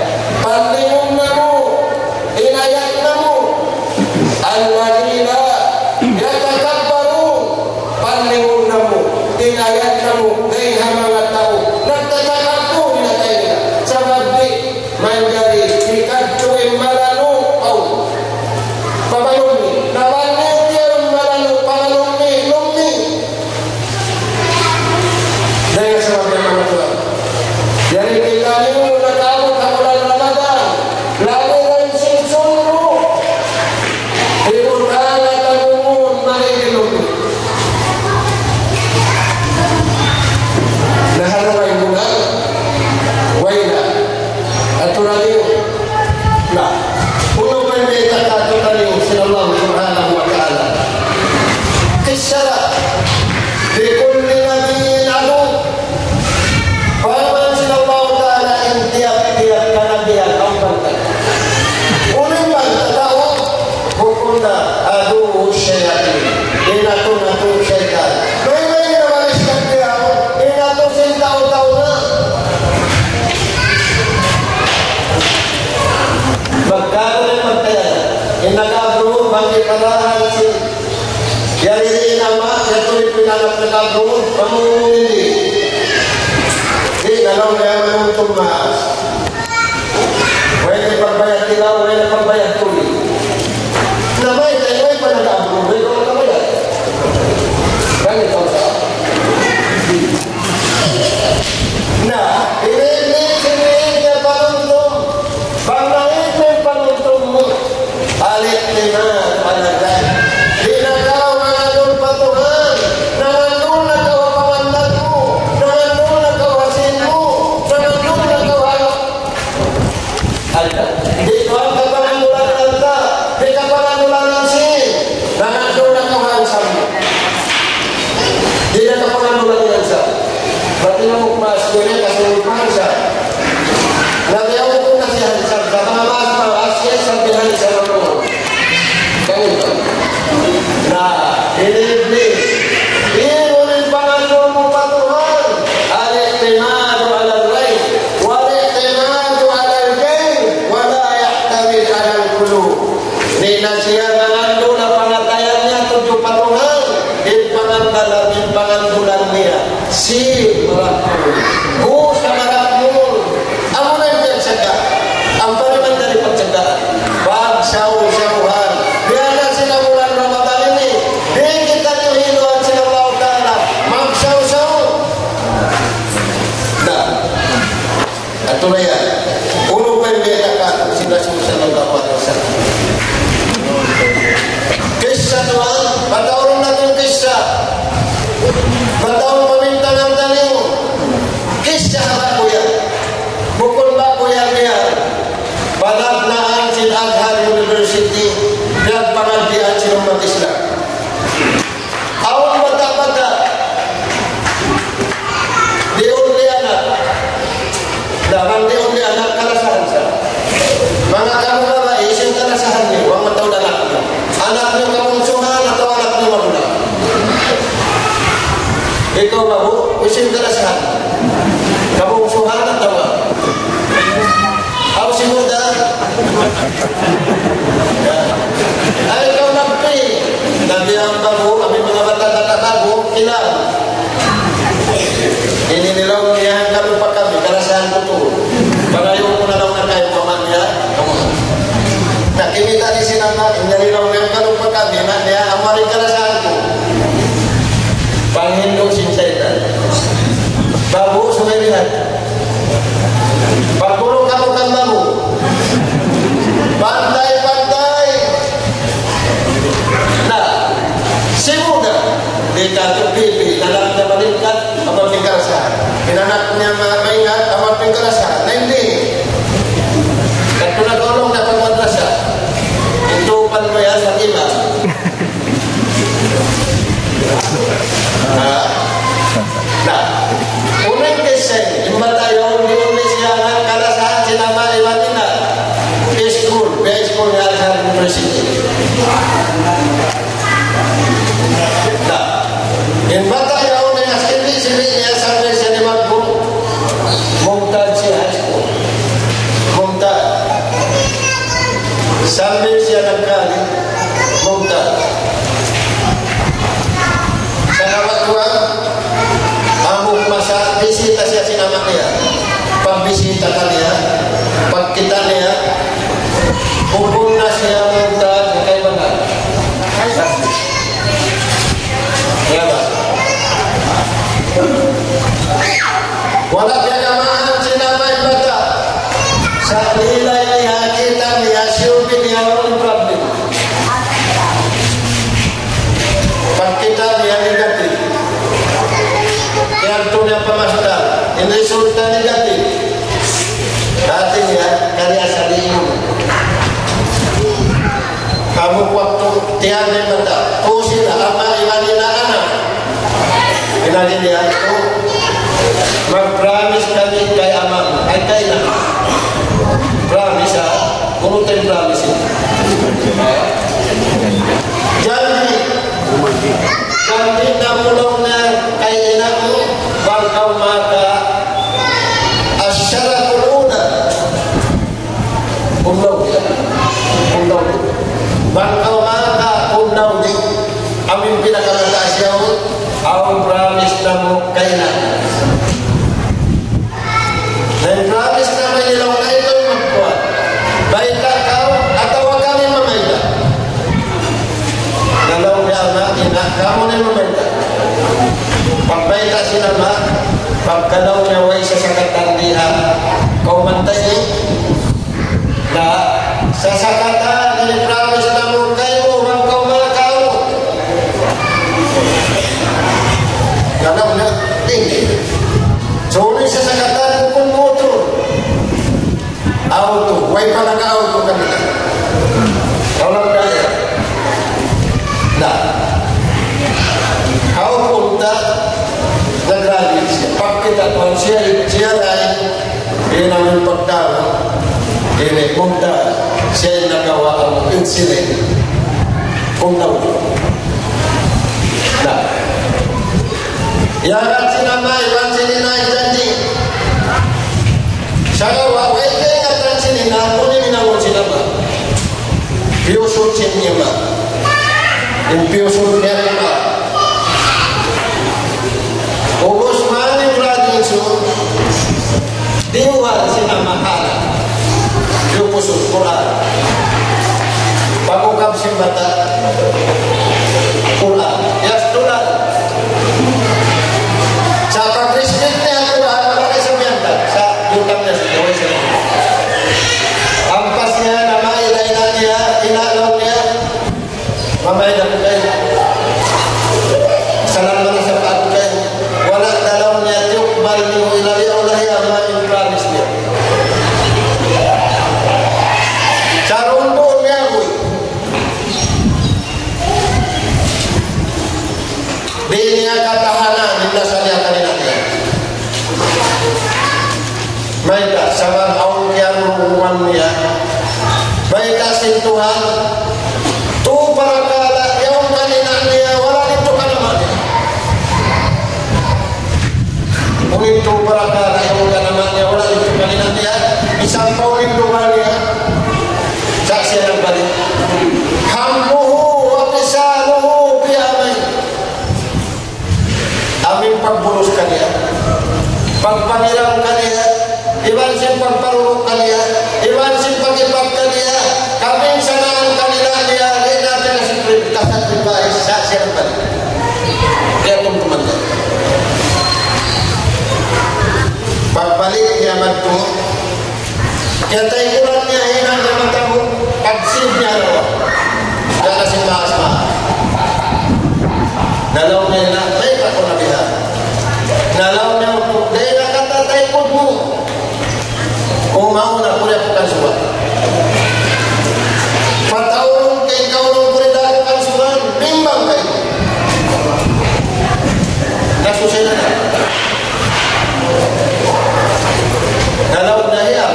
Natu' saytan. Maymay na malis na siya, in natu' sin tau-tau na. Magkano na magkaya? In nag-abroad, bang di' parahan sin yari in ama', yadtu in pinanganak nag-abroad, pamumunin di'. Di' na laung kaya manuntung maas. Way na pagbayad tilaw, way na pagbayad tuli. Na mayta', way pa nag-abroad, way pa nakabayad. Ganito sa. Na, ini, ini, ini, ini, panuntung. Bang naik na in panuntung mu. Al-i'timad 'ala al-ghayb. Di' na kaw mangandul pa Tuhan. Nangandul na kaw ha pangandal mu. Nangandul na kaw ha sin mu. Nangandul na kaw ha Alta. Di' kaw kapangandulan alta. Di' kapangandulan sin. Nangandul na kaw ha sin. Di' na kapangandulan sin. Bati na mu kumas ko niya kasi mu kumas siya. Nabi ako kung nasihan siya. Sa mga mas malas siya, sabihan siya ng mga. Ganito. Na, in Iblis, in ulit pangandul mu pa Tuhan, الاعتماد على الغيب والاعتماد على الغيب ولا يعتمد على القلوب. Di' na siya nangandul na pangatayan niya tudju pa Tuhan, in pangandalan, in pangandulan niya. Sin marakmul. Hu sa marakmul. Amu na in piyagsagga. Ampa di' man dari pagsagga. Pagsaw-sawhan. Biya' na sin bulan Ramadan ini. Di' kita niyu hinduan sin Allah Ta'ala. Magsaw-saw. Na. Atu na yan. Unu pa in biyaytaan sin Rasul sallallahu alayhi wasallam. Kissa tuwan, mataud na in kissa. Mataud pamintangan taniyu. Kissa ha ba'gu yan. Bukun ba'gu yan yan. Panagnaan sin Azhar University, piyagpangadjian sin ummat Islam. Awn bata'-bata'. Di' uli anak. Daman di' uli anak, kalasahan sa. Manga kamu babai, hisiyu in kalasahan niyu, bang mataud anak niyu. Anak niyu kabungsuhan atawa anak niyu magulang? Ikaw, babu, hisiyu in kalasahan? Kabungsuhan atawa? Aw, simuda. Ay, ikaw nagpi. Nabi ang babu, kami mga bata-bata babu, kila. Ini nilaw niya, kalu pa kami, kalasahan ku tu. Palayo ku na daw na kayu, paman niya. Na kimita' ni sin ama', ini nilaw niya, kalu pa kami, na niya, amari kalasahan ku. Panghindu' sin saytan. Babu, sumay lihat. Pagburu' kamu kan babu. Pantay-pantay. Na, simuda. Di' katu' pipi', dalam na malingkat, apa pingkal sa. In anak niya ma-, maingat, apa pingkal sa. Na, hindi. Katu' nag-ulung na pag-madrasa. Ito pa naman yan sa iba. Ha? Na, unu in kissa ini, in bata' yaun, di' uli siya nagkalasahan sin ama' iban ina'. School, biya' school niya Al-Azhar University. Na, in bata' yaun, in asal sibi' niya, sambil siya di' magbu-, mumtaz siya high school. Mumtaz. Sambil siya nagkali, mumtaz. Sa' waktu, amu masa bisita siya sin ama' niya. Pagbisita kaniya, pagkita' niya, bukun na siya mumtaz, kaibanan. Ya ba? Wala' piyagamahan sin ama' in bata'. Sa' nilay niya, kita' niya, siyubi niya, wala' problem. Pagkita' niya, negative. Kiyadtu niya pa mastal, in resulta negative. Hati niya, kari asal imun. Amu waktu tiyan in bata', tu sila ama' iban ina' anak. Inali niya, tu, mag-promise kami kay ama', ay kay ina'. Promise, ha? Unu in promise ini? Janji. Kanti' na mu laung niya kay ina' mu, bang kaw maka الشرف الأولى. Kumlaw niya. Kumlaw niya. Bang kaw maka kumlaw niya. Amu in pinakamataas yaun, awn promise namu' kayna. Na in promise namu' ini laung niya, ikaw in magkuwan. Bayta' kaw, atawa kami mamayta'. Na laung niya, ama', ina', kamu na in mamayta'. Pagbayta' sin ama', pagka laung niya way sasakatan di ha kawman ta ini, na sasakatan ini promise namu' kaymu, bang kaw maka. Na laung niya, di'. So, ini sasakatan, bukun motor. Auto, way pa naka-auto kami. Tolong daya. Na. Auto ta, nag-graduate siya. Pagkita' tuwan siya, siya na in, in amun pagtawag, in punta, siya in nakawa' amun incident. Kung tau. Na. Iyangat sin ama', iban sin ina' in janji'. Sagawa', way kaingatan sin ina', unu in hinangun sin ama'. Piyusut sin ina'. In piyusut niya Qur'an. Ubus mani mula didtu, diyuhal sin ama' ha lawm. Diyuhal sin Qur'an. Pag-ukab sin bata', Qur'an. Yes, Qur'an. Sa' pag-respect niya Qur'an, wala' na isab biyantag. Sa' yutang niya sa' gawin siya. Ampas niya, nama, ila-ila niya, ila-ila niya. Mamayta' aku kaymu. Salam na sa pa aku kaymu. Wala' da laung niya tiyukbal niyu ila liyaw lahi ama' in promise niya. Sarundu' niya, uy. Di' niya katahanan in nasa niya kanila niya. Mayta', sabab awn kiyarungugan niya. Mayta' sin Tuhan, tu parakala' yaun kan ina' niya, wala' didtu kan ama' niya. Unu in tu parakala' yaun kan ama' niya, wala' didtu kan ina' niya, misan pa unu in duwa niya, sa' siya nagbalik. حمله وفصاله في عامين. Amu in pagbulus kaniya, pagpangiram kaniya, iban sin pagparuruk kaniya, iban sin pag-ipat kaniya, kabinsanaan kanila niya, di' na pinasacrifice, sa' siya nagbalik. Kaya tumtuman niya. Pagbalik niya madtu, kiyataykuran niya in ina' niya mataud, pagsid niya lawa. Dayn ha sin maas-maas. Na laung niya, ina', mayta' kaw na biha'? Na laung niya, di' na katataykud mu. Kumauna, kuri aku kansuran. Pataurun kaw, kaurun kuri da aku kansuran, bimbang kaymu. Na susay na na. Na laung niya, ya.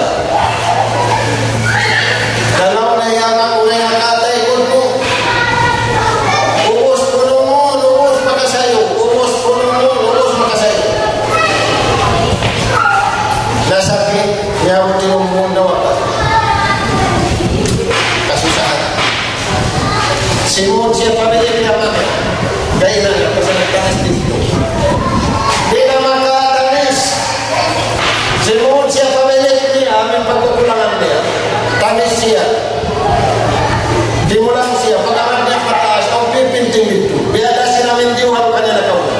Na laung niya, ya, aku na in nakataykud mu. Ubus punungun, ubus makasayu. Ubus punungun, ubus makasayu. Na sakit, niya, tinummun na wala'. Kasusahan. Simud siya pa bilik niya maka. Kay ina' niya, pasal nagtanis didtu. Di' na makatanis. Simud siya pa bilik niya, amu in pagkukulangan niya. Tanis siya. Timulang siya, pag-angat niya pataas, awn pipinting didtu. Biya' da sin amu in diyuhal kaniya nakauna.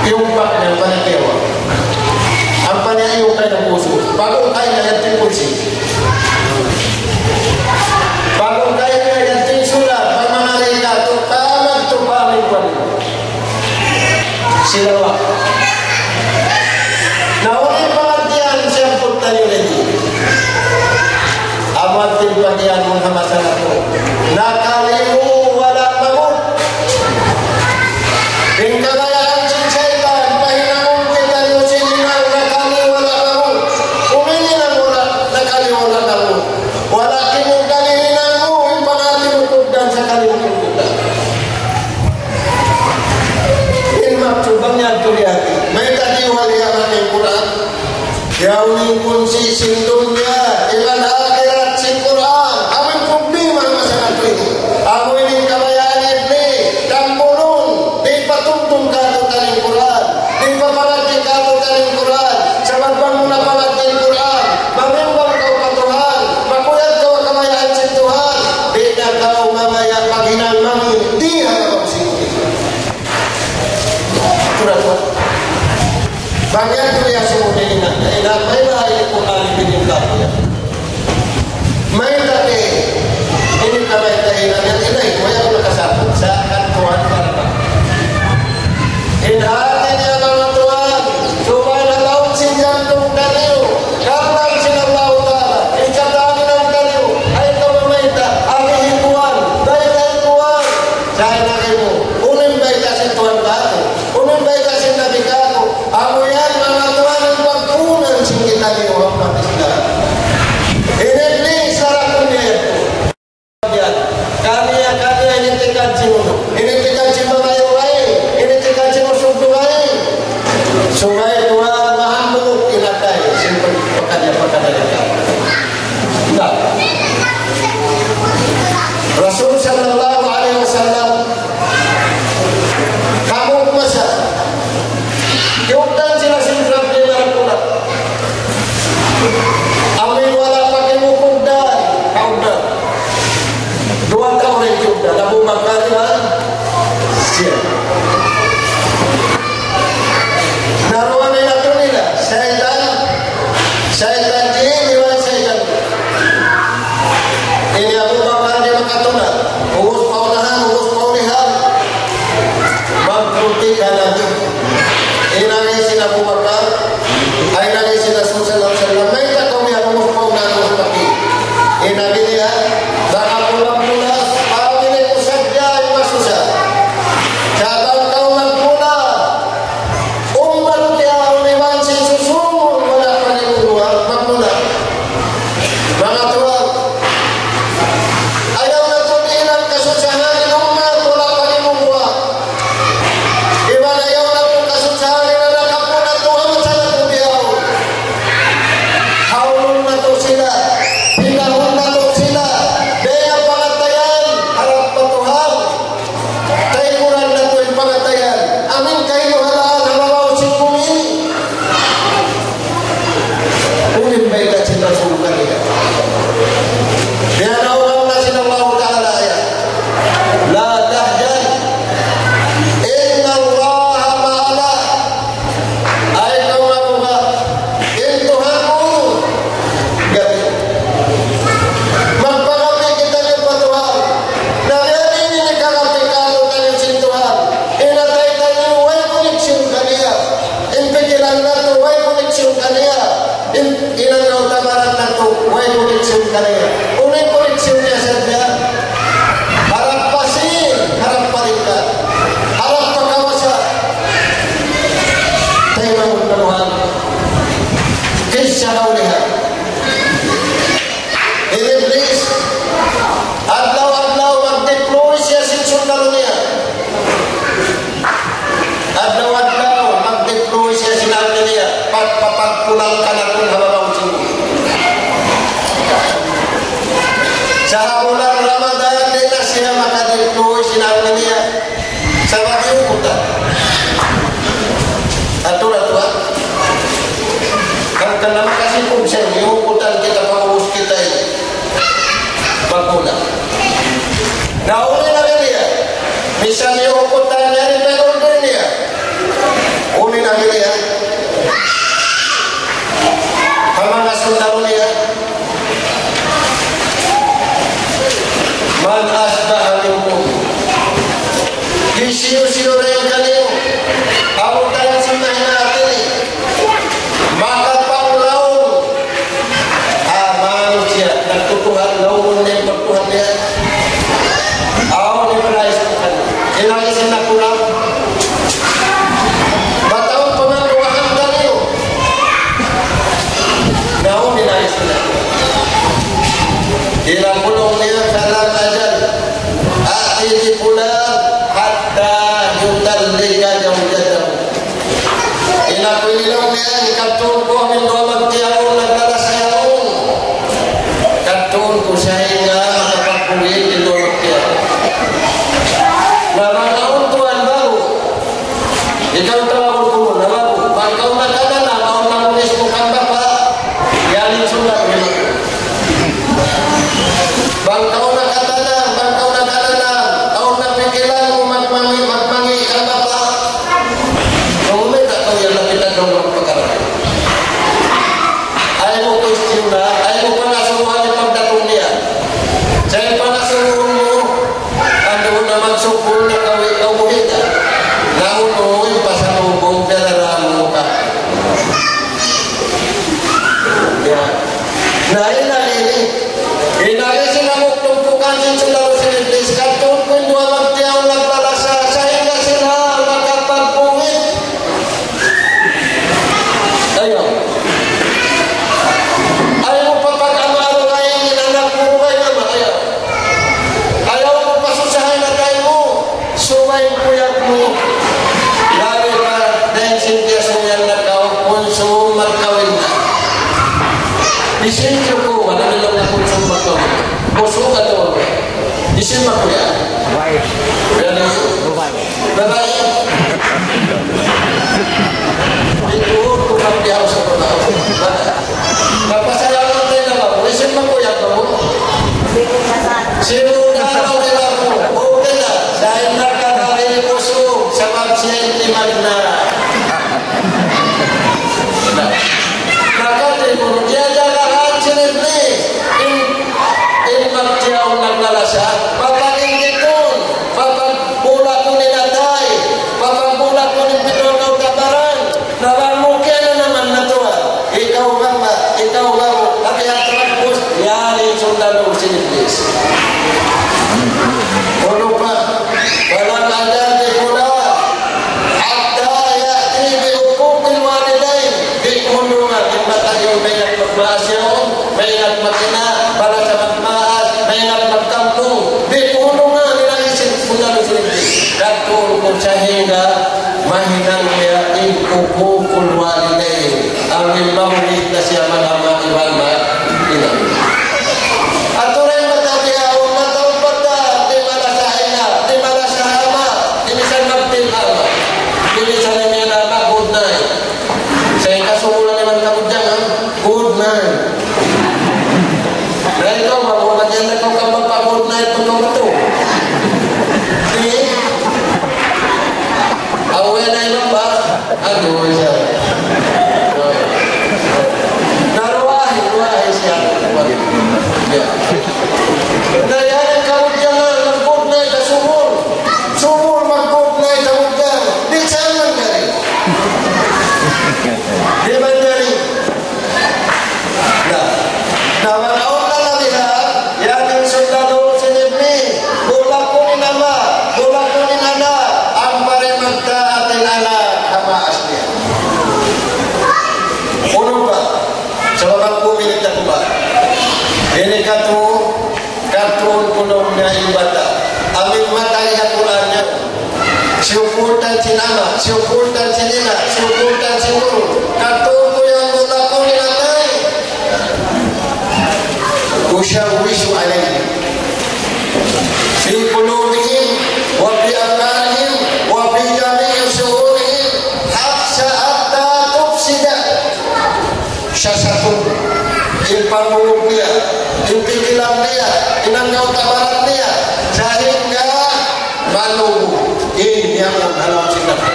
Iyumpak niya, panikiwa. Ampa niya iyukay na pusu'. Pag-ukay niya, yan timpul siya. Pag-ukay niya, yan tinsula. Pag manari ka, tu-, tamag tu pa amin kuwan. Sila wa. Na unu in pangadjian siya putani lagi. Amu in pangadjian mu ha masa natu'. Nakalimu wala' mamut. In kabayaan sin saytan, pahinangun kitaniyu sin hinang nakali wala' namu'. Umihinang wala', nakali wala' namu'. Wala' kimukan in hinang mu, in Yaun in kunsi sin dunya iban akhirat sin Qur'an. Amu in problema masa natu' ini. Amu ini in kabayaan Iblis, tambulun, di' patumtum kātu'niyu in Qur'an, di' papangadji' kātu'niyu in Qur'an. Sabab bang mu na pangadji' in Qur'an, mamimbang kaw pa Tuhan, makuyag kaw ha kabayaan sin Tuhan, di' na kaw mabaya' maghinang mami, di' ha kaw sin Tuhan. Tura ko. Bang yadtu ya sumudi na, eh, na, may bahay ko kami pinin ka po yan. Mayta' ini, ini ka mayta' ini, ini, ini, kuya ko nakasapot sa kantuan ka na ba? In hati niya manga tuwan, subay na laung sin jantung taniyu, karna' sin Allahu Ta'ala, in katan hinang taniyu, ayaw kaw mamayta', agi hi Tuhan, bayta' hi Tuhan. Sa' in agi mu, unu in bayta' sin Tuhan kātu', unu in bayta' sin Nabi kātu', amu yan manga tuwan in pagpunan sin kitaniyu ha ummat Islam. In Iblis, sarakun niya yadtu. Yan. Kaniya, kaniya, ini tikad sin unu. Ini tikad sin manga Yahudi, ini tikad sin usug Yahudi. Subay tuwan mahambuuk in atay sin pagkaniya, pagkaniya. Na. Rasul sallallahu alayhi wasallam, hambuuk masa, kiyugdan sila sin Rabbi Maha Pula. Amu in wala' pa kimukugdan, kaugdan. Duwa tau ra in kiyugdan, Abu Bakar iban siya. Na duwa na in atu nila, saytan, saytan jin iban saytan. Ini Abu Bakar di' makatuna. Ubus pa unahan, ubus pa ulihan. Magkunti ka na. In agi sin Abu Bakar, ay, in agi sin Rasul sallallahu alayhi wasallam, mayta' kaw biya' ubus pa unahan, ubus pa ulihan. In agi niya, bang aku magpunas, pamili ku sadja in masusa. Sa' bang kaw magpuna, ummat niya, iban sin susungun, wala' pa rin guwa', magpuna. Manga tuwan, ayaw natu' dihilan kasusahan in ummat, wala' pa rin guwa'. Iban ayaw natu' kasusahan in anak apu' natu', amu sa natu' bihaun. Hawlun natu' sila, pinahun natu' sila, dayn ha pangatayan, harap pa Tuhan. Taykuran natu' in pangatayan. Amu in kaibanan ha babaw sin bumi ini. Unu in bayta' sin Rasul kaniya? Biya' na laung na sin Allahu Ta'ala ayat, لا تحزن إن الله معنا. Ayaw kaw mabuga', in Tuhan mu. Gapi'. Magpagapi' kitaniyu pa Tuhan. Na biya' diin in hikapi' kātu'niyu sin Tuhan? In atay taniyu, way koneksyon kaniya. In pikilan natu', way koneksyon kaniya. In, in angaw ta baran natu', way koneksyon kaniya. Unu in koneksyon niya sadja? Harap pa sīn, harap pa dika, harap pa kawasa. Taymanghud na Tuhan. Kissa ha ulihan. In Iblis, adlaw-adlaw mag-deploy siya sin sundalu niya. Adlaw-adlaw, mag-deploy siya sin army niya, pag-, papagpulang kanatun ha babaw sin bumi. Sa' ha bulan Ramadan, di' na siya maka-deploy sin army niya. Sabab iyukutan. Atu ra tuwan. Hangkan na makasipug siya, iyukutan kita, pangubus kita ini. Magmula. Na unu in agi niya? Misan iyukutan niya, di' pa in order niya. Unu in agi niya? Ha manga sundalu niya. من أصبح منكم. Hisiyu-siyu dayn kaniyu, amu tayan sin mahina hati ini, makapanglaung ha manusiya', nagtutuhan, laungun niya in pagtuhan niya. Awn in prize pa kaniya. In agi sin nagtuhan, bataun pa man dugahan kaniyu. Naun in agi sin nagtuhan. Ila kulung niya, فلم أزل آتي بفلان حتى يطلق زوجته. In aku ini laung niya, hikadtuun ku amu in duwa magtūy Na, in agi ini. In agi sin hambuuk tumpukan sin sundalu sin Iblis, kadtuun ku in duwa magtiyaun naglalasa, sahingga sila makapagbuwit. Ayaw. Ayaw mu papag-amalu in anak mu, ayaw. Ayaw mu pasusahan in atay mu. Subay kuyag mu. Labi pa dayn sin biya' sin yan na kaw, punsum magkawin na. Isin tiyu' ku, wala' na lang na punsum magkawin. Punsum ka to. Isin magkuyag. Babai. Yan na. Babai. Ito, kung magdiyaw sa pagkakas. Nagpasalamat na in anak mu. Isin magkuyag kamu. Simuda na in anak mu. Okay na. Dahil nakakari puso, sabab siya in timagna. Na. Nakati mu, diya-diya lahat sin Iblis. In, in magtiyaun naglalasa. Papaninggitun. Papagbulakun in atay. Papagbulakun in pitu kautabaran. Na bang mu kena naman na tuwa, ikaw bang ba, ikaw bang, hati-hati bang bus, yari sundalu sin Iblis. Unu pa, walam adal li fula, hatta ya'ti bi uquqil walidain, di' ku hundungan, in bata' yaun, mahinang magmaas yaun, mahinang mag-ina, bala sa magmaas, mahinang magkampung, di' ku hundungan, in agi sin sundalu sin Iblis. Kadtuun ku sahingga mahinang niya in uququl walidain. Amu in mabugit na siya mag-ama' iban mag-ina. Aturan matabihaun, mataud bata', di' malasa ina, di' malasa ama', di' misan magtil ama'. Di' misan niya na ama', good night. Sa' in kasumulan niya man kabudjangan, good night. Na ikaw, mabuhat yan na ikaw kang magpa-good night, pagkabato. Di'? Awe na imam ba? Aduh, siya. Naruwahi, ruwahi siya. Ya. Na yan in kabudjangan, mag-good night ha sumul. Sumul, mag-good night ha kabudjangan. Di' siya manjari. Di' manjari. Na, na bang awn na labihan, yan in sundalu sin Iblis, bulakun in ama', bulakun in anak, ampa di' magtaat in anak, ha maas niya. Unu pa, sabab aku milik na kuba. Ini katu, Kadtuun ku laung niya in bata'. Amu in matay ha Qur'an niya. Siyuportan sin ama', siyuportan sin ina', siyuportan sin guru. Kadtuun ku yan bulakun in atay. أشوش عليهم في قلوبهم وفي أبدانهم وفي جميع شؤونهم حتى، حتى تفسد. Sasatun in pangulug niya, in pikilan niya, in kautabaran niya, sahingga malugu in yaun ha lawm sin nafsu.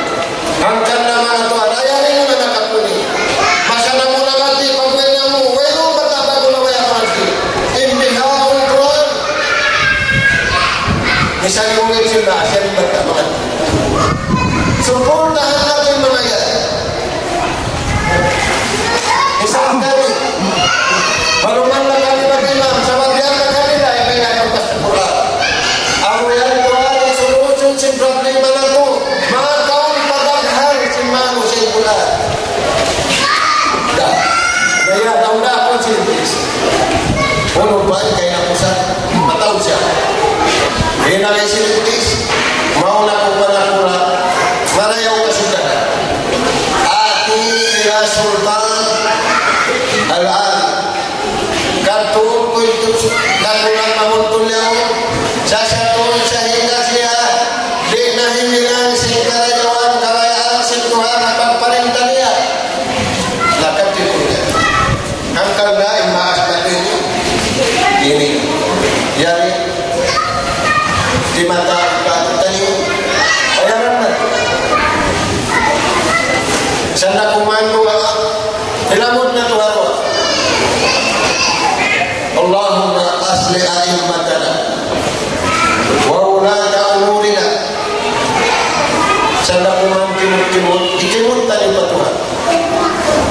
Hangkan na manga tuwan, ayaw niyu na nakapuni. Masa na mu na mati, pagkuha na mu, wayruun mataba mu na wayruun mati. In bihaun tuwan, misan mu in sila, siya in bata mati. Suportahan natu' in manga yan. Misan kami, maluman na kami mag-imam, sabab yan na kami na, in manga yan magbasa Qur'an. Amu yan tuwan in solution sin problema natu', makaun pa daghal sin manusiya' in Qur'an. Da. Kaya, nauna ako sin Iblis. Unu pa, kaya na ku sa, mataud siya. Hinalay sin Iblis, mauna ku pa nakura', marayaw ka sudah. آتي إلى سلطان العالي. Kadtuun ku yadtu, nakulang mahuntul yaun. Sasatun sahingga siya, di' na himinang sin karayawan, kabayaan sin Tuhan ha pagparinta niya. Lakat itu niya. Hangkan na in maas na ini. Ini. Yari. Di' mata, mata, tani. Ayaran na. Sanda kumandu, ah. Hilamud natu' ha Tuhan. اللهم أصلح أئمتنا وولاة أمورنا. Sanda kuman kimut-kimut, ikimut taniyu pa Tuhan.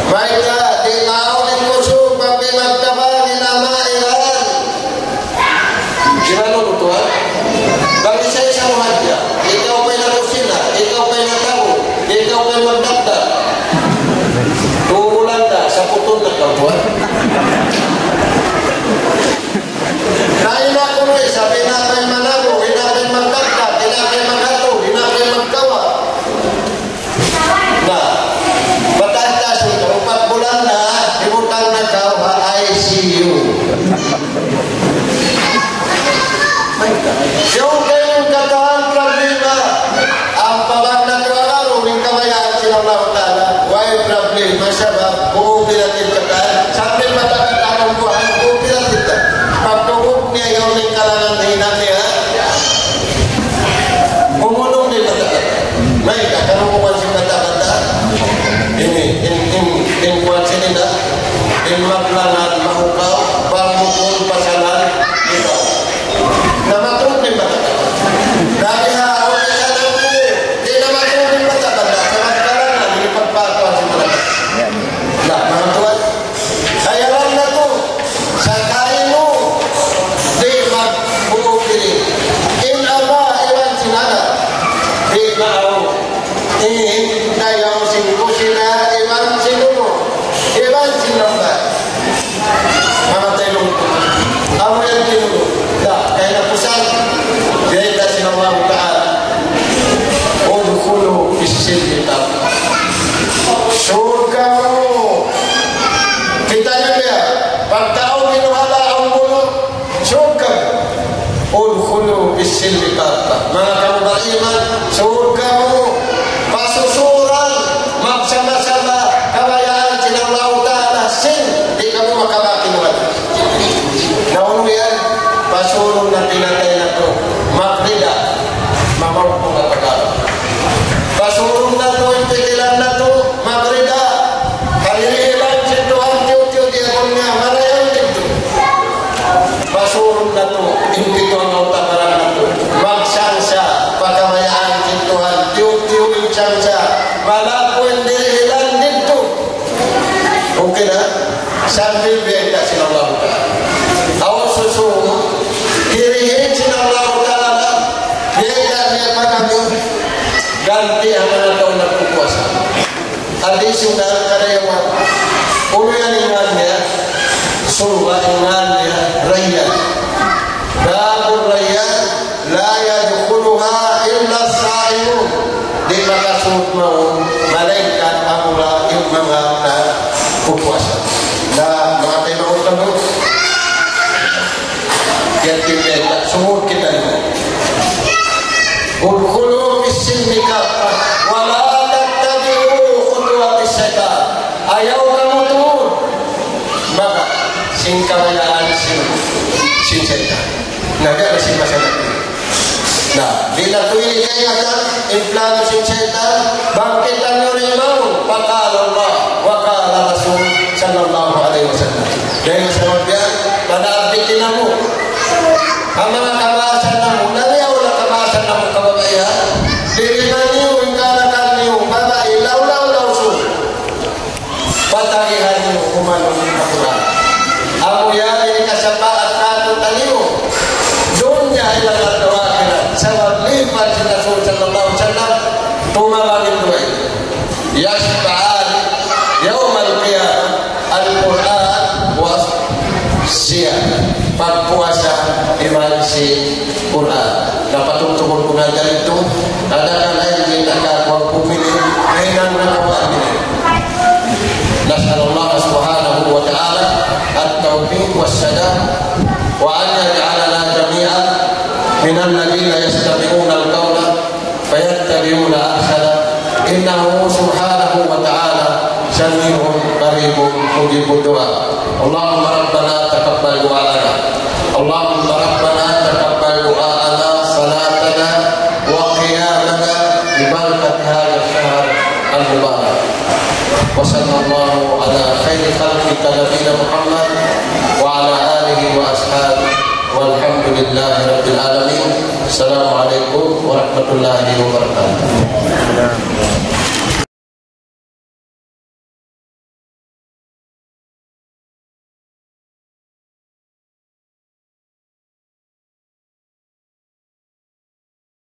Mayta', di' mawn in kusug, pag di' magtabang in Masya Allah, cooperative katan. Sambil bata-bata ang buwan, cooperative katan. Pagtungkol niya yung may kalangan na hinang niya. Umulong ni bata-bata. May kakarunguan si bata-bata. Ini, in, in, in kuwan sila na. In maglangan, mahukaw, pagmukul, pasalan, ikaw. Namatod na in bata-bata. Dahil ha, okay na lang po. Di namatod in bata-bata. Sa magkalangan, ini pagpatuan si bata-bata. Na, mga tuwan, kaya lang na to, sa kain mo, di magbuo kiri. In ama, iban sin anak, di maaw. In dayaw sin kusina, iban sin ulo, iban sin lamba. Mamatay lung. Amu yan tinulo. Da, kaya na pusan, diya sin Allah Ta'ala. ادخلوا في السلم كافة. Sud kamu. Kita' niyu biya'. Pagtau minuhala ang mulo. Sud kamu. ادخلوا في السلم كافة. Manga kamu beriman, sud kamu. Pasusuran, magsama-sama, kabayaan sin Allah Ta'ala, sin, di' kamu makabaki naman. Na unu yan, pasurun na pinatay natu', magrida, mamaw ku na pagkawa. Pasurun natu', in pikilan natu', magrida, ha dirihilan sin Tuhan, tiyu'-tiyu' di' amun niya, marayaw didtu. Pasurun natu', in pitu anggawta' baran natu', magsangsa', pa kabayaan sin Tuhan, tiyu'-tiyu' in sangsa', malaku' in dirihilan didtu. Okay na? Sambil biyayta' sin Allah Ta'ala. Aw susungun, dirihin sin Allah Ta'ala, biyayta' niya pa kami, ganti' ha manga tau nagpupuasa. Additional kadayawan. Unu yan in ngan niya? Surga' in ngan niya, Rayyan. باب الريان لا يدخلها إلا الصائمون. Di' makasud mawn, malaingkan amura in manga nagpupuasa. Na, manga taymanghud namu'. Yan in biyayta', sumud kita ini. ادخلوا في السلم كافة ولا تتبعوا خطوات الشيطان. Ayaw kamu tuud maga sin kabayaan sin, sin saytan. Na, biya' na sin masa natu'. Na, di' na tuud ini kaingatan, in plano sin saytan, bangkitan niyu na imaw, فقال الله وقال الرسول صلى الله عليه وسلم. Dayn ha sabab yan, panaabdi namu'. Ha manga kabahasa namu', nariyaw na kabahasa namu' kababaihan. Diri na niyu, in kaanakan niyu, babai, lawlaw, lawsud. Patagihan niyu, umanun in Qur'an. Amu yan, in kasapaat katu' taniyu. Dunya iban adlaw akhirat. Sabab lipal sin Rasul sallallahu alayhi wasallam, tumabang in duwa ini. يشفعان يوم القيامة القرآن والصيام. Pagpuasa iban sin Qur'an. Napatungtungun ku na dyan ito. Ada ka na hindi nakakuha pumili. Ay nang nakakuha pumili. نسأل الله سبحانه وتعالى التوفيق والسداد، وأن يجعلنا جميعا من الذين يستمعون القول فيتبعون أحسنه، إنه سبحانه وتعالى سميع قريب مجيب الدعاء. اللهم ربنا تقبل دعاءنا. اللهم ربنا تقبل دعاءنا، صلاتنا وقيامنا ببركة هذا الشهر المبارك. وصلى الله على خير خلقك نبينا محمد وعلى آله وأصحابه، والحمد لله رب العالمين. السلام عليكم ورحمة الله وبركاته.